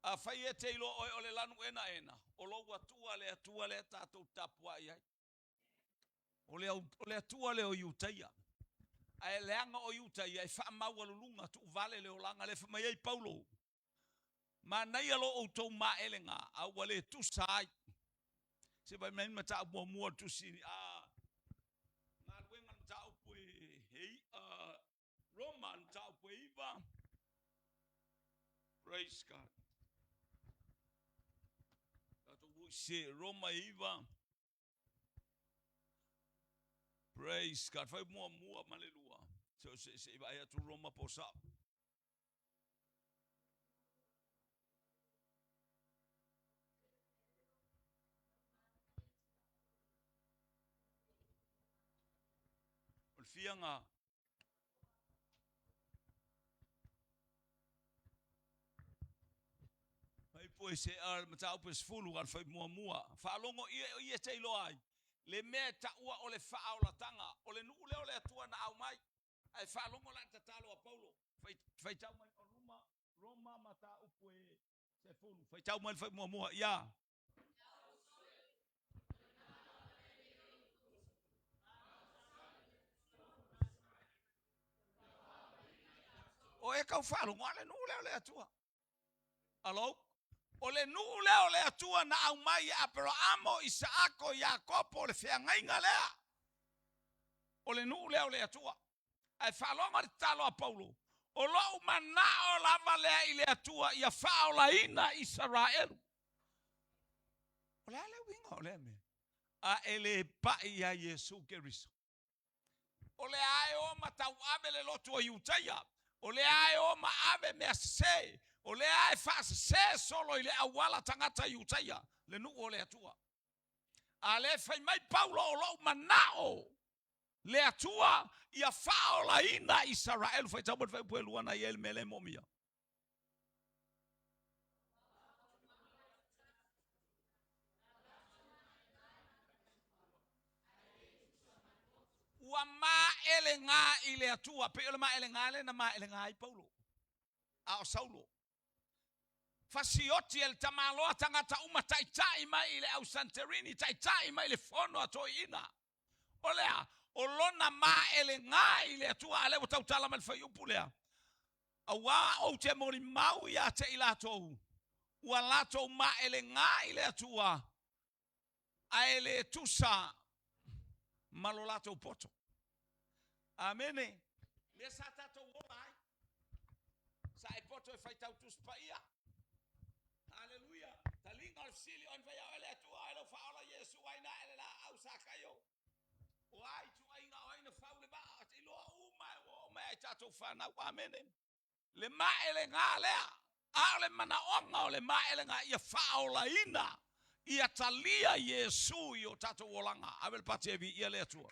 Afai e te iloa oe o le lanu enaena, o lou Atua le Atua lea tatou tapuai ai. O le, o le Atua lea o Iutaia. Ae leaga o Iutaia e faamaualuluga tuuvale le olaga lea fai mai ai Paulo. Manaia lo outou maelega, a ua le tusa ai. Se vai mai mataupu muamua o le tusi a galuega le mataupu e, Roma le mataupu e 9. Praise God. Tatou ui se Roma e 9. Praise God. Fai muamua ma le lua. Se se se i vaai atu Roma po sao. O le fiaga Fai po e se a le mataupu e 10 a le fai muamua. Faalogo ia o ia te iloa ai le mea e taua o le faaolataga o le nuu lea o le Atua na aumai. Ae faalogo la i le tatalo a Paulo. Faitau mai o Roma, Roma mataupu e 10. Faitau mai le fai muamua. Ia. O e tau faalogo a le nuu lea o le Atua. Alo, o le nuu lea o le Atua na aumai e Aperaamo, Isaako, Iakopo, o le feagaiga lea. O le nuu lea o le Atua. Ae faalogo le tatalo a Paulo, o lou manao lava lea i le Atua ia faaolaina Isaraelu. O le a le uiga o lea mea? A e le pai ia Iesu Keriso. O lea e o ma tauave le lotu o Iutaia. O lea e o ma ave mea sese. O lea e faasese solo i le auala tagata Iutaia, le nuu o le Atua. A lea fai mai Paulo o lou manao le Atua ia faaolaina Isaraelu. Faitau mai le fuaiupu e lua na i ai le mea lea e moomia. Ua maele. maelega i le Atua, pei o le maelega lea na maelega ai Paulo, a o Saulo. Fasioti e le tamaloa tagata uma taitai mai i le au Santerini, taitai mai i le fono a toeaiina. O le a? O lona maelega i le Atua, a lea ua tautala mai le fuaiupu lea. Auā ou te molimau ia te i latou, ua latou maelega i le Atua, ae le tusa ma lo latou poto. Amene. Lea sa tatou ola ai. Sa e poto e faitau Tusi Paia. Haleluia. Taliga o le fesili, o ai na fai ia oe le Atua, o ai lou Faaola Iesu, o ai na ae le laau Sakaio? O a ituaiga, o ai na fau le vaa, e iloa uma e ua oo mai lava i tatou fanau. Amene. Le maelega lea, a o le manaoga o le maelega ia faaolaina, ia talia Iesu i o tatou olaga. Ave le pati e viia le Atua.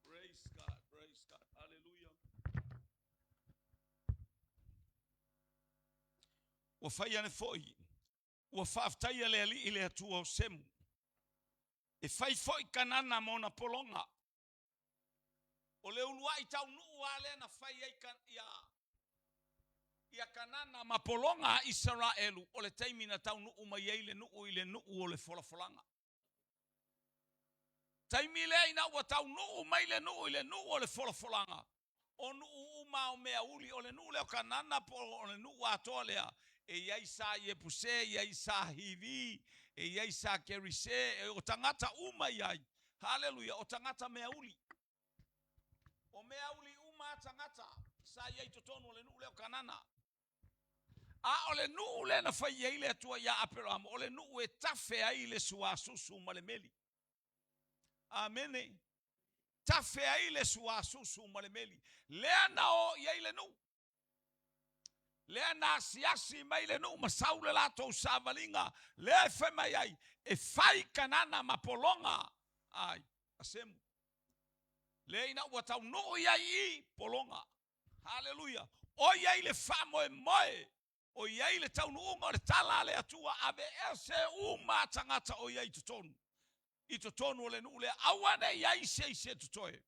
Praise God, praise God. Hallelujah. Ua fai ane foi, ua faafetaia le Alii le Atua o Semu, e fai foi Kanana ma ona pologa. O le uluai taunuu lava lea na fai ai ia, ia Kanana ma pologa a Isaraelu, o le taimi na taunuu mai ai le nuu i le nuu o le folafolaga. Taimi lea ina ua taunuu mai le nuu i le nuu o le folafolaga, o nuu uma o mea uli, o le nuu lea o Kanana po o le nuu atoa lea, e i ai sa Iepuse, e i ai sa Hivi, e i ai sa Kerise, o tagata uma i ai. Haleluia, o tagata mea uli. O mea uli uma a tagata sa i ai i totonu o le nuu lea o Kanana. A o le nuu lea na fai ai le Atua iā Aperamo, o le nuu e tafe ai le suasusu ma le meli. Amene. Tafe ai le suasusu ma le meli. Lea na o i ai le nuu. Lea na asiasi mai le nuu ma sau le latou savaliga. Lea e fai mai ai, e fai Kanana ma pologa ai a Semu. Lea ina ua taunuu i ai i pologa. Haleluia! O i ai le faamoemoe, o i ai le taunuuga o le tala a le Atua, aveese uma tagata o i ai i totonu, i totonu o le nuu lea, aua ne i ai se isi e totoe.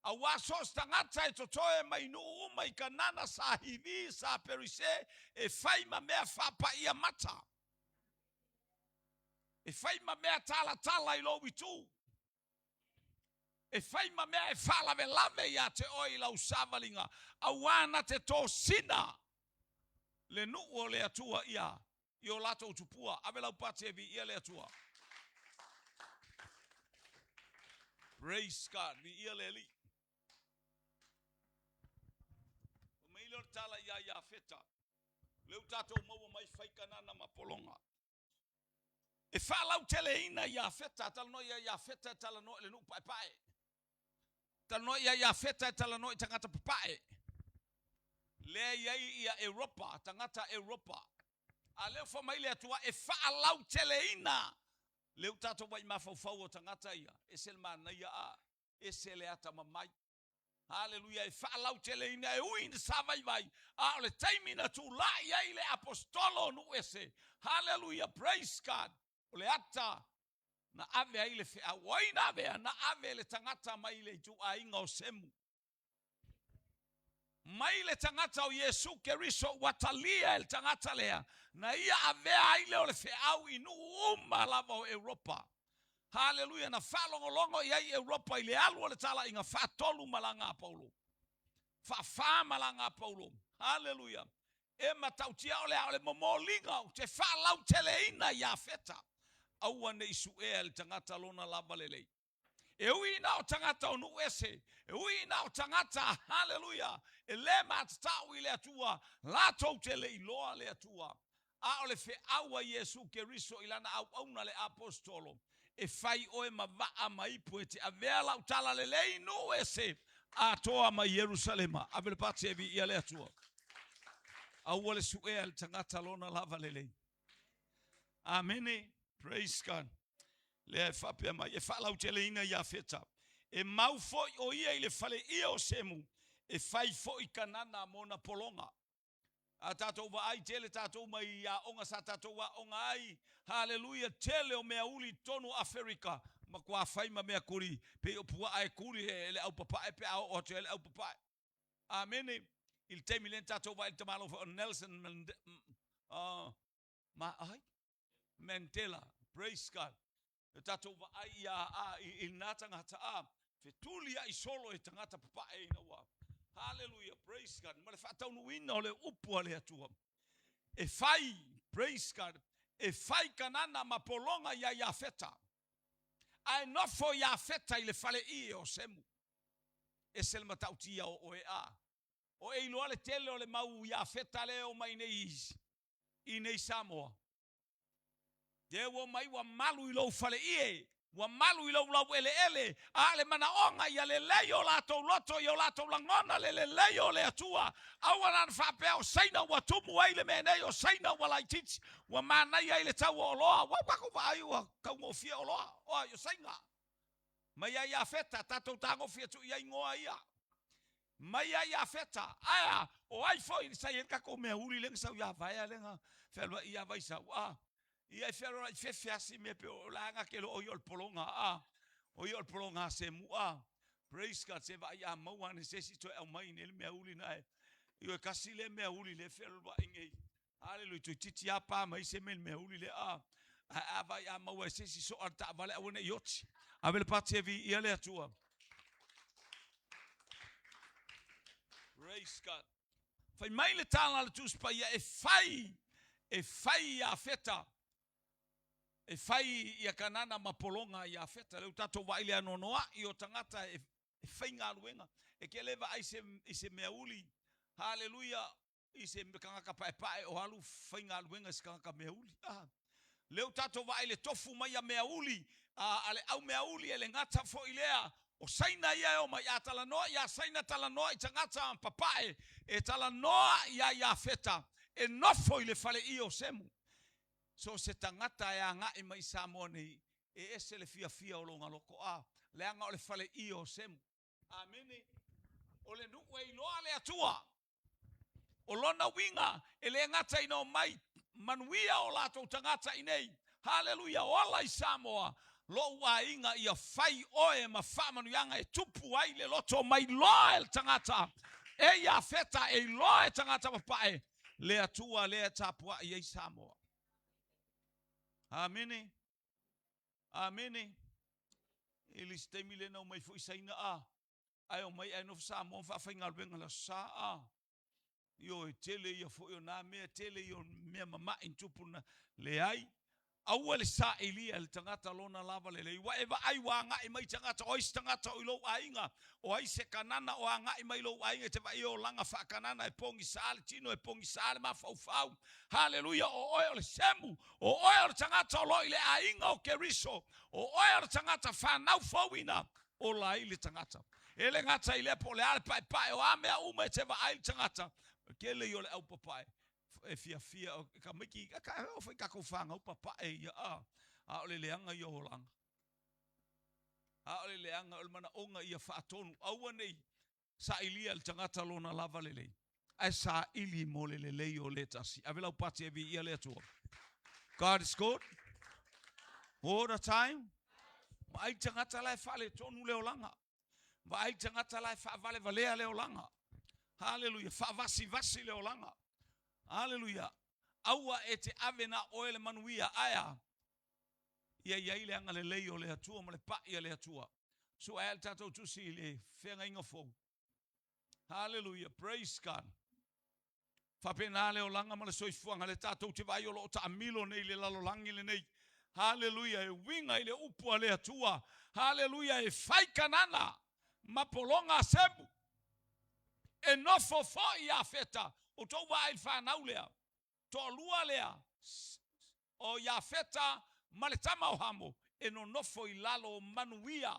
Auā so o se tagata e totoe mai nuu uma i Kanana, sa Hivi, sa Perise, e fai ma mea faapaia mata, e fai ma mea talatala i lou itu, e fai ma mea e faalavelave iā te oe i lau savaliga, auā na te tosina le nuu o le Atua ia i o latou tupua. Ave lau pati e viia le Atua. Praise God, viia le Alii. Fai mai lea o le tala iā Iafeta, lea ua tatou maua mai fai Kanana ma pologa. E faalauteleina Iafeta, talanoa ia Iafeta e talanoa i le nuu paepae. Talanoa ia Iafeta e talanoa i tagata papae. Lea i ai ia Europa, tagata Europa. A lea ua fai mai le Atua e faalauteleina lea ua tatou vaai mafaufau o tagata ia, ese le manaia a, ese le atamamai. Haleluia, e faalauteleina e ui ina sa vaivai, a o le taimi na tulai ai le aposetolo o nuu ese. Haleluia, praise God. O le ata na ave ai le feau. O ai na avea? Na ave le tagata mai le ituaiga o Semu. Mai le tagata o Iesu Keriso ua talia e le tagata lea, na ia avea ai lea o le feau i nuu uma lava o Europa. Haleluia! Na faalogologo i ai Europa i le alu o le talaiga faatolu malaga a Paulo, faafā malaga a Paulo. Haleluia! E matautia o le a o le momoliga ou te faalauteleina Iafeta, aua ne i suea e le tagata lona lava lelei. E ui ina o tagata o nuu ese, e ui ina o tagata, haleluia, e le matatau i le Atua, latou te le iloa le Atua. A o le feau a Iesu Keriso i lana auauna le Aposetolo, E fai oe ma vaa ma ipu e te avea lau tala lelei i nuu ese atoa mai Ierusalema. Ave le pati e viia le Atua. Aua le suea e le tagata lona lava lelei. Amene. Praise God. Lea e faapea mai, e faalauteleina Iafeta. E mau foi o ia i le faleia o Semu, e fai foi Kanana mona pologa. A tatou vaai tele tatou mai i aoga sa tatou aoga ai, haleluia, tele o mea uli i totonu o Aferika. Matua fai ma mea kuli, pei o puaa e kuli e le aupapae pe a oo atu i ai le aupapae. Amene. I le taimi lea na tatou vaai i le tamaloa foi o Nelson Mande, ma, ai? Mandela. Praise God. E tatou vaai ia a, i, i lena tagata a, fetuliai solo e tagata papae ina ua. Hallelujah. Praise God. Ma le faataunuuina o le upu a le Atua. E fai, praise God, e fai Kanana ma pologa ia Iafeta. Ae nofo Iafeta i le faleie o Semu. Ese le matautia o oe a. O e iloa le tele o le mau Iafeta lea e omai nei i nei Samoa. Lea ua omai ua malu i lou faleie, ua malu i lou laueleele, a o le manaoga ia lelei o latou loto, i o latou lagona le lelei o le Atua. Aua la na faapea o Saina ua tumu ai le mea nei, o Saina ua laitiiti, ua manaia ai le tau o oloa. Ua tatou vaai ua taugofie oloa, o ai o Saina. Mai ia Iafeta, tatou tagofi atu i ai igoa ia. Mai ia Iafeta, ae a, o ai foi sa i ai le tatou mea uli lea na sau ia Vaea lea na fealuai ia Vaisau, a, ia e fealuai fefe a si mea pe o la na te iloa o ia o le pologa, a, o ia o le pologa a Semu, a. Praise God, se vaai a maua ane se isi toe aumai nei le mea uli na e. Ioe, tasi lea mea uli lea e fealuai nei. Haleluia, toeitiiti lava pa mai se mea i le mea uli lea. A, ae a vaai a maua e se isi soa le taavale aua ne i oti. Ave le pati e viia le Atua. Praise God. Fai mai le tala a le Tusi Paia e fai, e fai Iafeta, e fai ia Kanana ma pologa Iafeta. Lea ua tatou vaai i le anoanoai o tagata e, e faigaluega. E te le vaai se, i se mea uli. Haleluia. i se tagata paepae o alu faigaluega i se tagata meauli. Ah. Lea ua tatou vaai i le tofu mai a meauli, a, a le au meauli e le gata foi lea, o Saina ia e omai, a talanoa ia Saina talanoa i tagata papae, e talanoa ia Iafeta, e nofo i le faleie o Semu. So o se tagata e agai mai i Samoa nei, e ese le fiafia o lona loto, a, leaga o le faleie o Semu. Amene. O le nuu e iloa le Atua. O lona uiga, e le gata ina omai manuia o latou tagata i nei. Haleluia, ola i Samoa, lou aiga ia fai oe ma faamanuiaga e tupu ai le loto mai loa e le tagata e Iafeta, e iloa e tagata papae le Atua lea e tapuai ai Samoa. Amene. Amene. E le isi taimi lea na omai foi Saina a ae omai ae nofo Samoa ma faafaigaluega le Aso Sa a. Ioe, tele ia foi o nā mea, tele ia o mea mama'i na tupu na, leai. Aua le sailia e le tagata lona lava lelei. Ua e vaai ua agai mai tagata, o ai se tagata o i lou aiga, o ai se Kanana o agai mai i lou aiga e te vaai olaga faa-Kanana e pogisa le tino, e pogisa le mafaufau. Haleluia, o oe o le Semu, o oe o le tagata o lo o i le aiga o Keriso, o oe o le tagata fanau fouina, ola ai le tagata. E le gata i lea po o le a le paepae o a mea uma e te vaai le tagata, tele ia o le au papae e fiafia tamaiti ka oo foi tatou fanau papae ia a, a o le leaga ia o olaga. A o le leaga o le manaoga ia faatonu, aua ne i sailia le tagata lona lava lelei, ae saili mo le lelei o le tasi. Ave lau pati e viia le Atua. God is good all the time. Vaai tagata la e faaletonu le olaga. Vaai tagata la e faavalevalea le olaga. Haleluia, faavasivasi le olaga. Haleluia. Aua e te ave na oe le manuia, ae a? Ia i ai le agalelei o le Atua ma le pai a le Atua. Sue le tatou tusi i le feagaiga fou. Haleluia, praise God. Faapena le olaga ma le soifuaga le tatou te vaai o lo o taamilo nei i le lalolagi lenei. Haleluia, e uiga i le upu a le Atua. Haleluia, e fai Kanana ma pologa a Semu. E nofo foi Iafeta. Outou vaai i le fanau lea. Toalua lea o Iafeta ma le tama o Hamo e nonofo i lalo o manuia,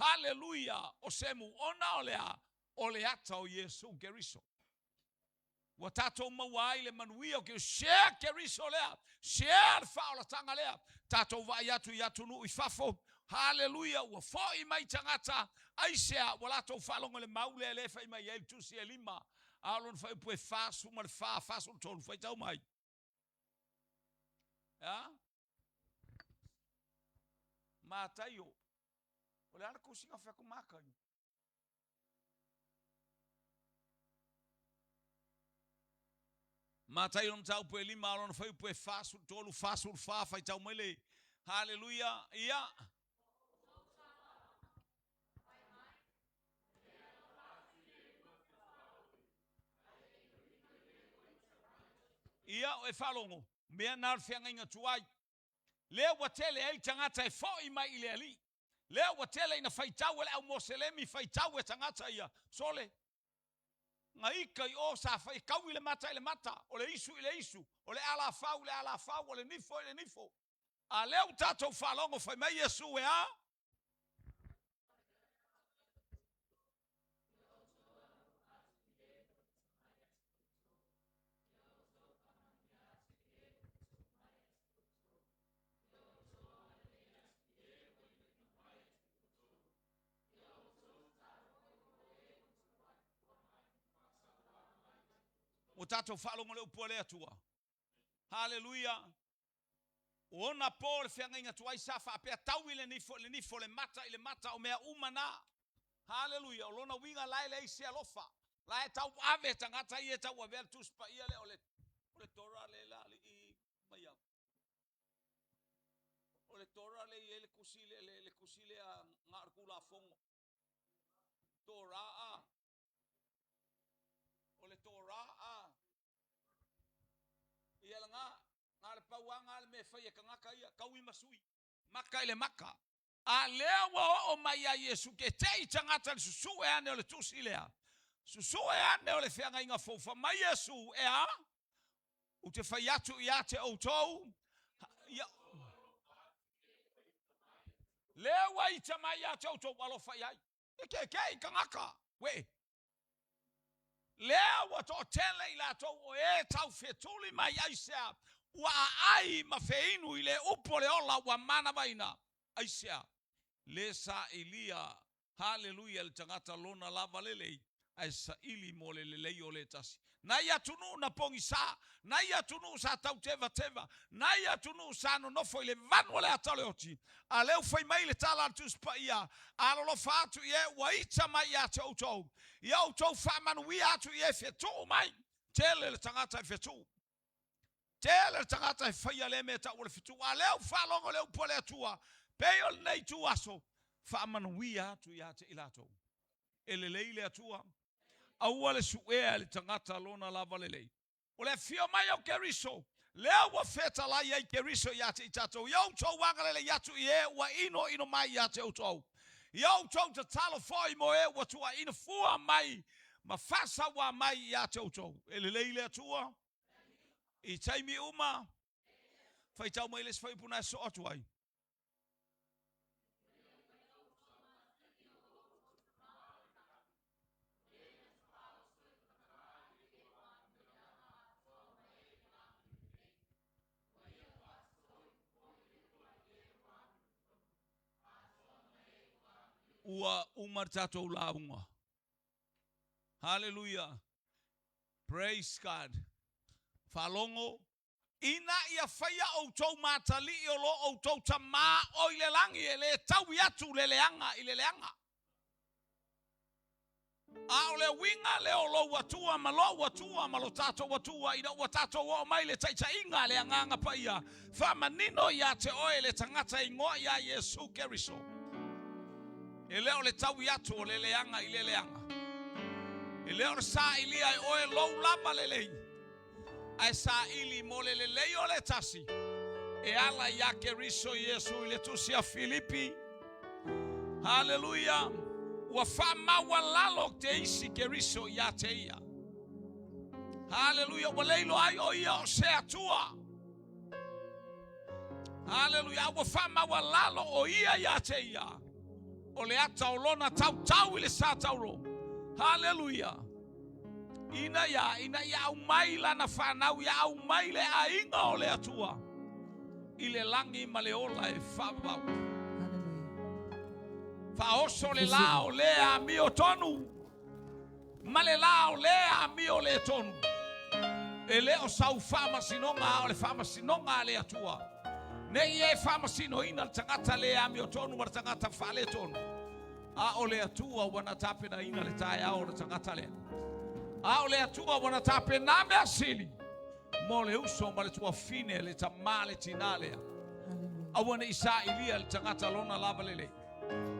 haleluia, o Semu, ona o le a? O le ata o Iesu Keriso. Ua tatou maua ai le manuia o Keriso. Share Keriso lea, share le faaolataga lea. Tatou vaai atu i atunuu i fafo, haleluia, ua foi mai tagata, aisea ua latou faalogo i le mau lea lea e fai mai ai le tusi e lima, a o lona faaiupu e 44, 43, faitau mai. A? Mataio. O le a le tusiga o fai atu Mataio? Mataio le mataupu e 5 a lona fuaiupu e 43, 44, faitau mai le Haleluia, ia. Ia, e faalogo, mea na o le feagaiga tuai. Lea ua tele ai tagata e fo'i mai i le Alii. Lea ua tele ina faitau e le au Moselemi, faitau e tagata ia, sole, na ita i o sa fai e tau i le mata i le mata, o le isu i le isu, o le alafau i le alafau, o le nifo i le nifo. A lea ua tatou faalogo fai mai Iesu e a? Ua tatou faalogo le upu a le Atua. Haleluia. O ona po le feagaiga tuai sa faapea tau i le nifo i le nifo, le mata i le mata, o mea uma na. Haleluia. O lona uiga la e leai se alofa. La e tau ave tagata ia e tau avea le Tusi Paia lea o le o le Tora le la alii mai au. O le Tora le i ai le tusi le le le tusi lea na o le Tulafono. Tora a. O le Tora a. Ia lena, na o le pau lava lena le mea e fai e tagata ia, taui ma sui, maka i le maka. A lea ua oo mai ia Iesu ke te i tagata le susue ane o le tusi lea. Susue ane o le feagaiga fou. Fai mai Iesu, e a? Ou te fai atu ia te outou, ia, lea ua ita mai ia te outou, alofa i ai. E kekeʻi tagata, uē. Lea ua toatele i latou o e tau fetuli mai aisea ua aai ma feinu i le upu o le ola ua manavaina. Aisea? Le sailia, haleluia, le tagata lona lava lelei, ae saili mo le lelei o le tasi. Nai atunuu na pogisa, nai atunuu sa tautevateva, nai atunuu sa nonofo i le vanu o le ata o le oti, a lea ua fai mai le tala a le Tusi Paia, alolofa atu i e ua ita mai ia te outou, ia outou faamanuia atu i e fetuu mai. Tele le tagata e fetuu. Tele le tagata e faia lea mea tau o le fetuu. A lea ua faalogo le upu a le Atua, pei o lenei itu aso, faamanuia atu ia te i latou. E lelei le Atua. Aua le suea e le tagata lona lava lelei. O le afio mai o Keriso, lea ua fetalai ai Keriso ia te i tatou. Ia outou agalelei atu i e ua inoino mai ia te outou. Ia outou tatalo foi mo e ua tuuaina fua mai ma faasaua mai ia te outou. E lelei le Atua i taimi uma. Faitau mai le isi fuaiupu na e soo atu ai. Ua uma le tatou lauga. Haleluia. Praise God. Faalogo ina ia faia outou matalii o lo outou Tamā o i le lagi e le taui atu le leaga i le leaga. A o le uiga lea o lou Atua ma lou Atua ma lo tatou Atua ina ua tatou oo mai le taitaiga a le Agaga Paia, faamanino ia te oe le tagata igoa ia Iesu Keriso. E le o le taui atu o le leaga i le leaga. E le o le sailia e oe lou lava lelei, ae saili mo le lelei o le tasi e ala ia Keriso Iesu i le tusi a Filipi. Haleluia. Ua faamaualalo te isi Keriso ia te ia. Haleluia. Ua leiloa ai o ia o se Atua. Haleluia. Ua faamaualalo o ia ia te ia. O le ata o lona tautau i le sa tauro. Haleluia. Ina ia, ina ia aumai lana fanau, ia aumai le aiga o le Atua i le lagi ma le ola e faavavau. Faaoso le la o le amio tonu ma le la o le amio le tonu. E le o sau faamasinoga, a o le faamasinoga a le Atua. Ne i e faamasinoina le tagata le amio tonu ma le tagata faaletonu. A o le Atua ua na tapenaina le taeao o le tagata lea. A o le Atua ua na tapena mea sili mo le uso ma le tuafine, le tamā le tinā lea. Aua ne i sailia le tagata lona lava lelei.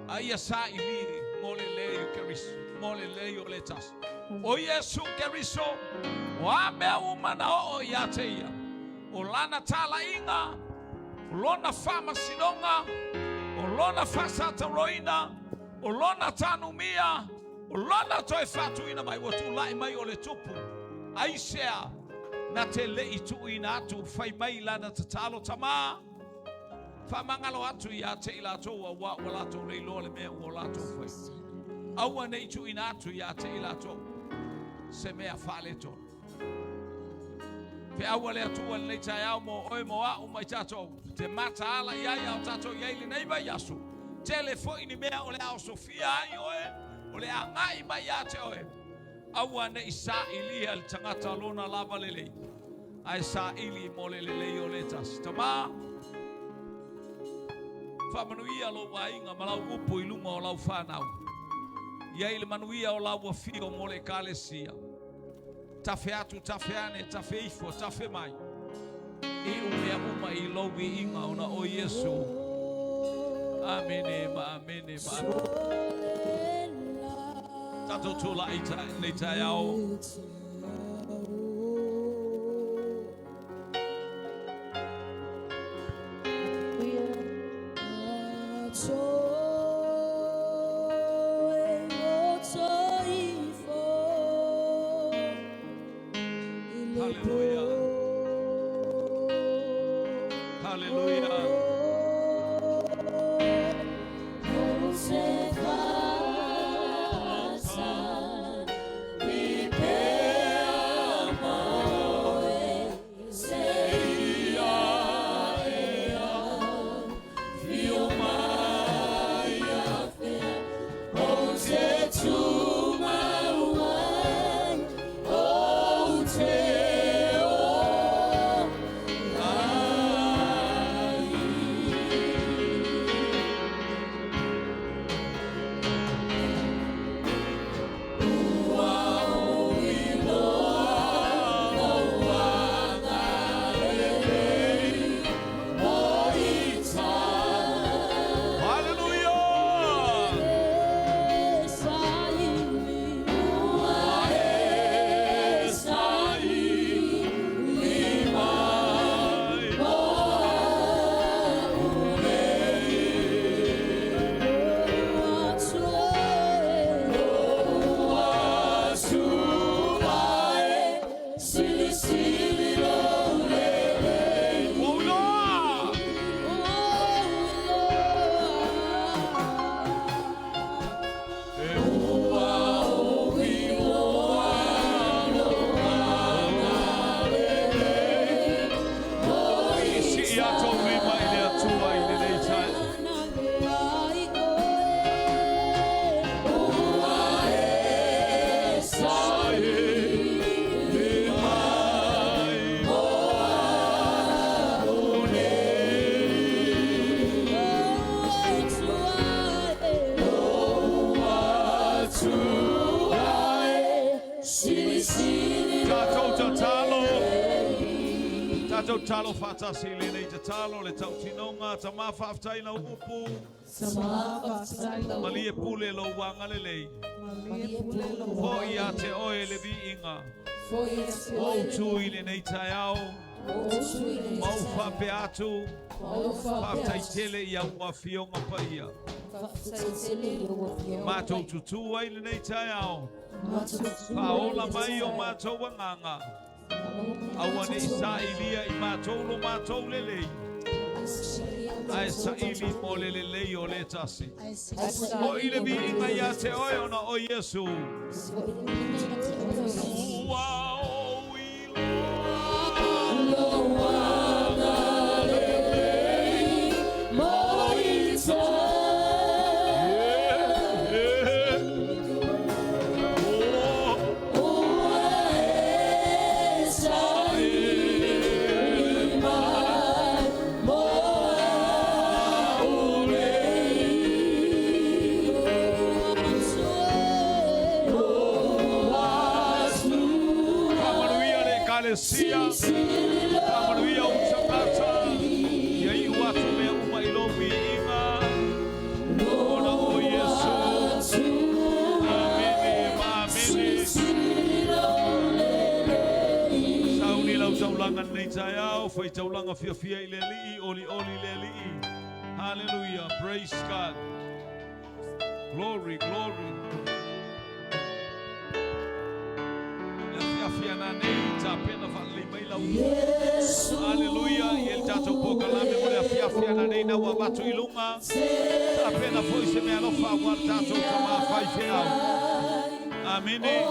A ia saili mo le lelei o Keriso, mo le lelei o le tasi. O Iesu Keriso, o a mea uma na oo ia te ia, o lana talaiga, o lona faamasinoga, o lona faasatauroina, o lona tanumia, o lona toe faatuina mai, ua tulai mai o le tupu. Aisea na te le i tuuina atu fai mai lana tatalo, Tamā, faamagalo atu ia te i latou auā ua latou le iloa le mea ua latou faia. Aua ne i tuuina atu ia te i latou se mea faaletonu. Feau a le Atua i lenei taeao mo oe mo a'u ma i tatou te mataala i ai a o tatou i ai i lenei vaiaso. Tele foi ni mea o le a osofia ai oe, o le a agai mai ia te oe. Aua ne i sailia le tagata lona lava lelei, ae saili mo le lelei o le tasi. Tamā, faamanuia lou aiga ma lau upu i luma o lau fanau. Iai le manuia o lau afio mo le ekalesia. Tafe atu, tafe ane, tafe ifo, tafe mai. Iu mea uma i lou viiga ona o Iesu. Amene ma amene ma amene. Tatou tulai lenei taeao. Hallelujah. Hallelujah. Hallelujah. Ua uloa. Sii atu lima i le Atua i lenei taeao. Tatou tatalo. Tatou talo faatasi i lenei tatalo le tautinoga. Tamā, faafetai lau upu. Malie pule lou agalelei. Foi ia te oe le viiga. Ua ou tu i lenei taeao. Ma ou faapea atu. Faafetai tele i au afioga paia. Matou tutū ai lenei taeao. Faaola mai o matou agaga. Aua ne i sailia i matou lo matou lelei. Ae saili mo le lelei o le tasi. Foi le viiga ia te oe ona o Iesu. Ua ou iloa. Lou agalelei mo i Yeah. Oh. Ua e saili mai mo au nei. tatou faitaulaga fiafia i le Alii, olioli i le Alii. Hallelujah. Praise God. Glory, glory. Le afiafi ananei, tapena faalelei mai lau. Hallelujah. I le tatou polokalame mo le afiafi ananei na ua avatu i luga. Tapena foi se meaalofa aua le tatou tamā faifeau. Amene.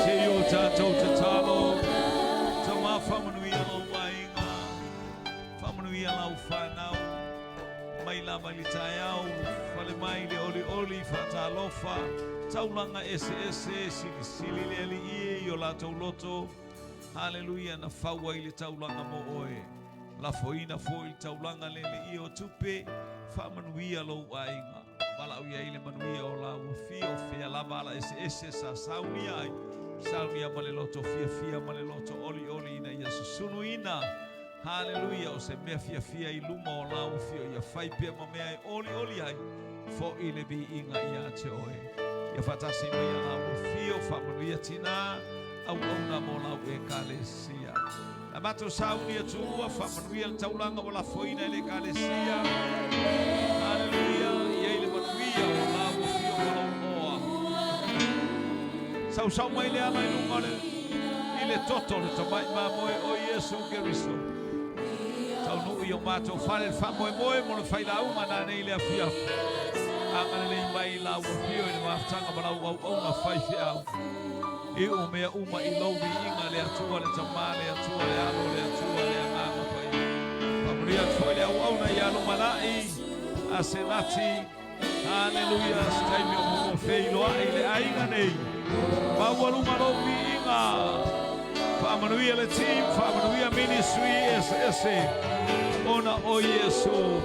Se i o tatou tatalo, Tama faamanuia lou aiga, faamanuia lau fanau, mai lava i le taeao, fale mai le olioli, faatalofa, taulaga eseese, silisili le Alii e i o latou loto, Haleluia, na fau ai le taulaga mo oe. Lafoina foi le taulaga le Alii o tupe, faamanuia lou aiga. Valaaulia ai le manuia o lau afio, fea lava ala eseese sa saunia ai, saunia ma le loto fiafia ma le loto olioli ina ia susunuina. Haleluia, o se mea fiafia i luma o lau afio, ia fai pea ma mea e olioli ai, fo'i le viiga ia te oe. Ia faatasi mai a lau afio, faamanuia tinā, auauna mo lau Ekalesia. Na matou sauni Atua, faamanuia le taulaga ua lafoina e le Ekalesia. Haleluia, i ai le manuia o lau afio ma lou oa. Sausau mai le ala i luga o le i le toto o le tamai mamoe o Iesu Keriso. Taunuu i o matou fale le faamoemoe mo le failauga nanei i le afiafi. Agalelei mai i lau afio i le mafutaga ma lau auauna faifeau. Iu mea uma i lou viiga, le Atua, le Tama, le Atua, le Alo, le Atua, le Agaga Paia. Faamanuia atu foi le auauna ia lumanai, Asenati, Haleluia, se taimi o momo feiloai i le aiga nei. Maualuga lou viiga. Faamanuia le team, faamanuia ministry eseese ona o Iesu.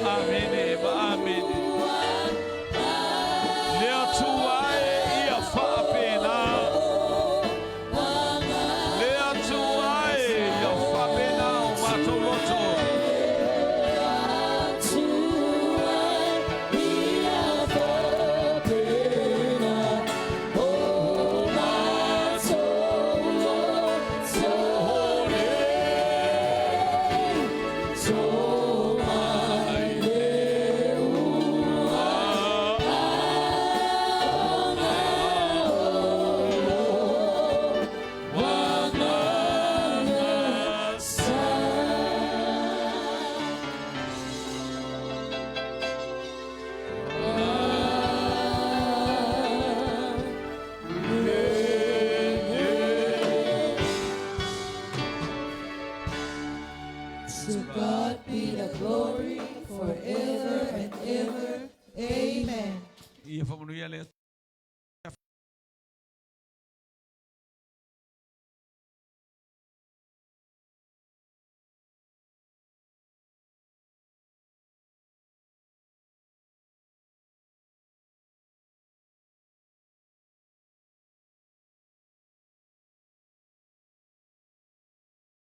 Amene ma amene.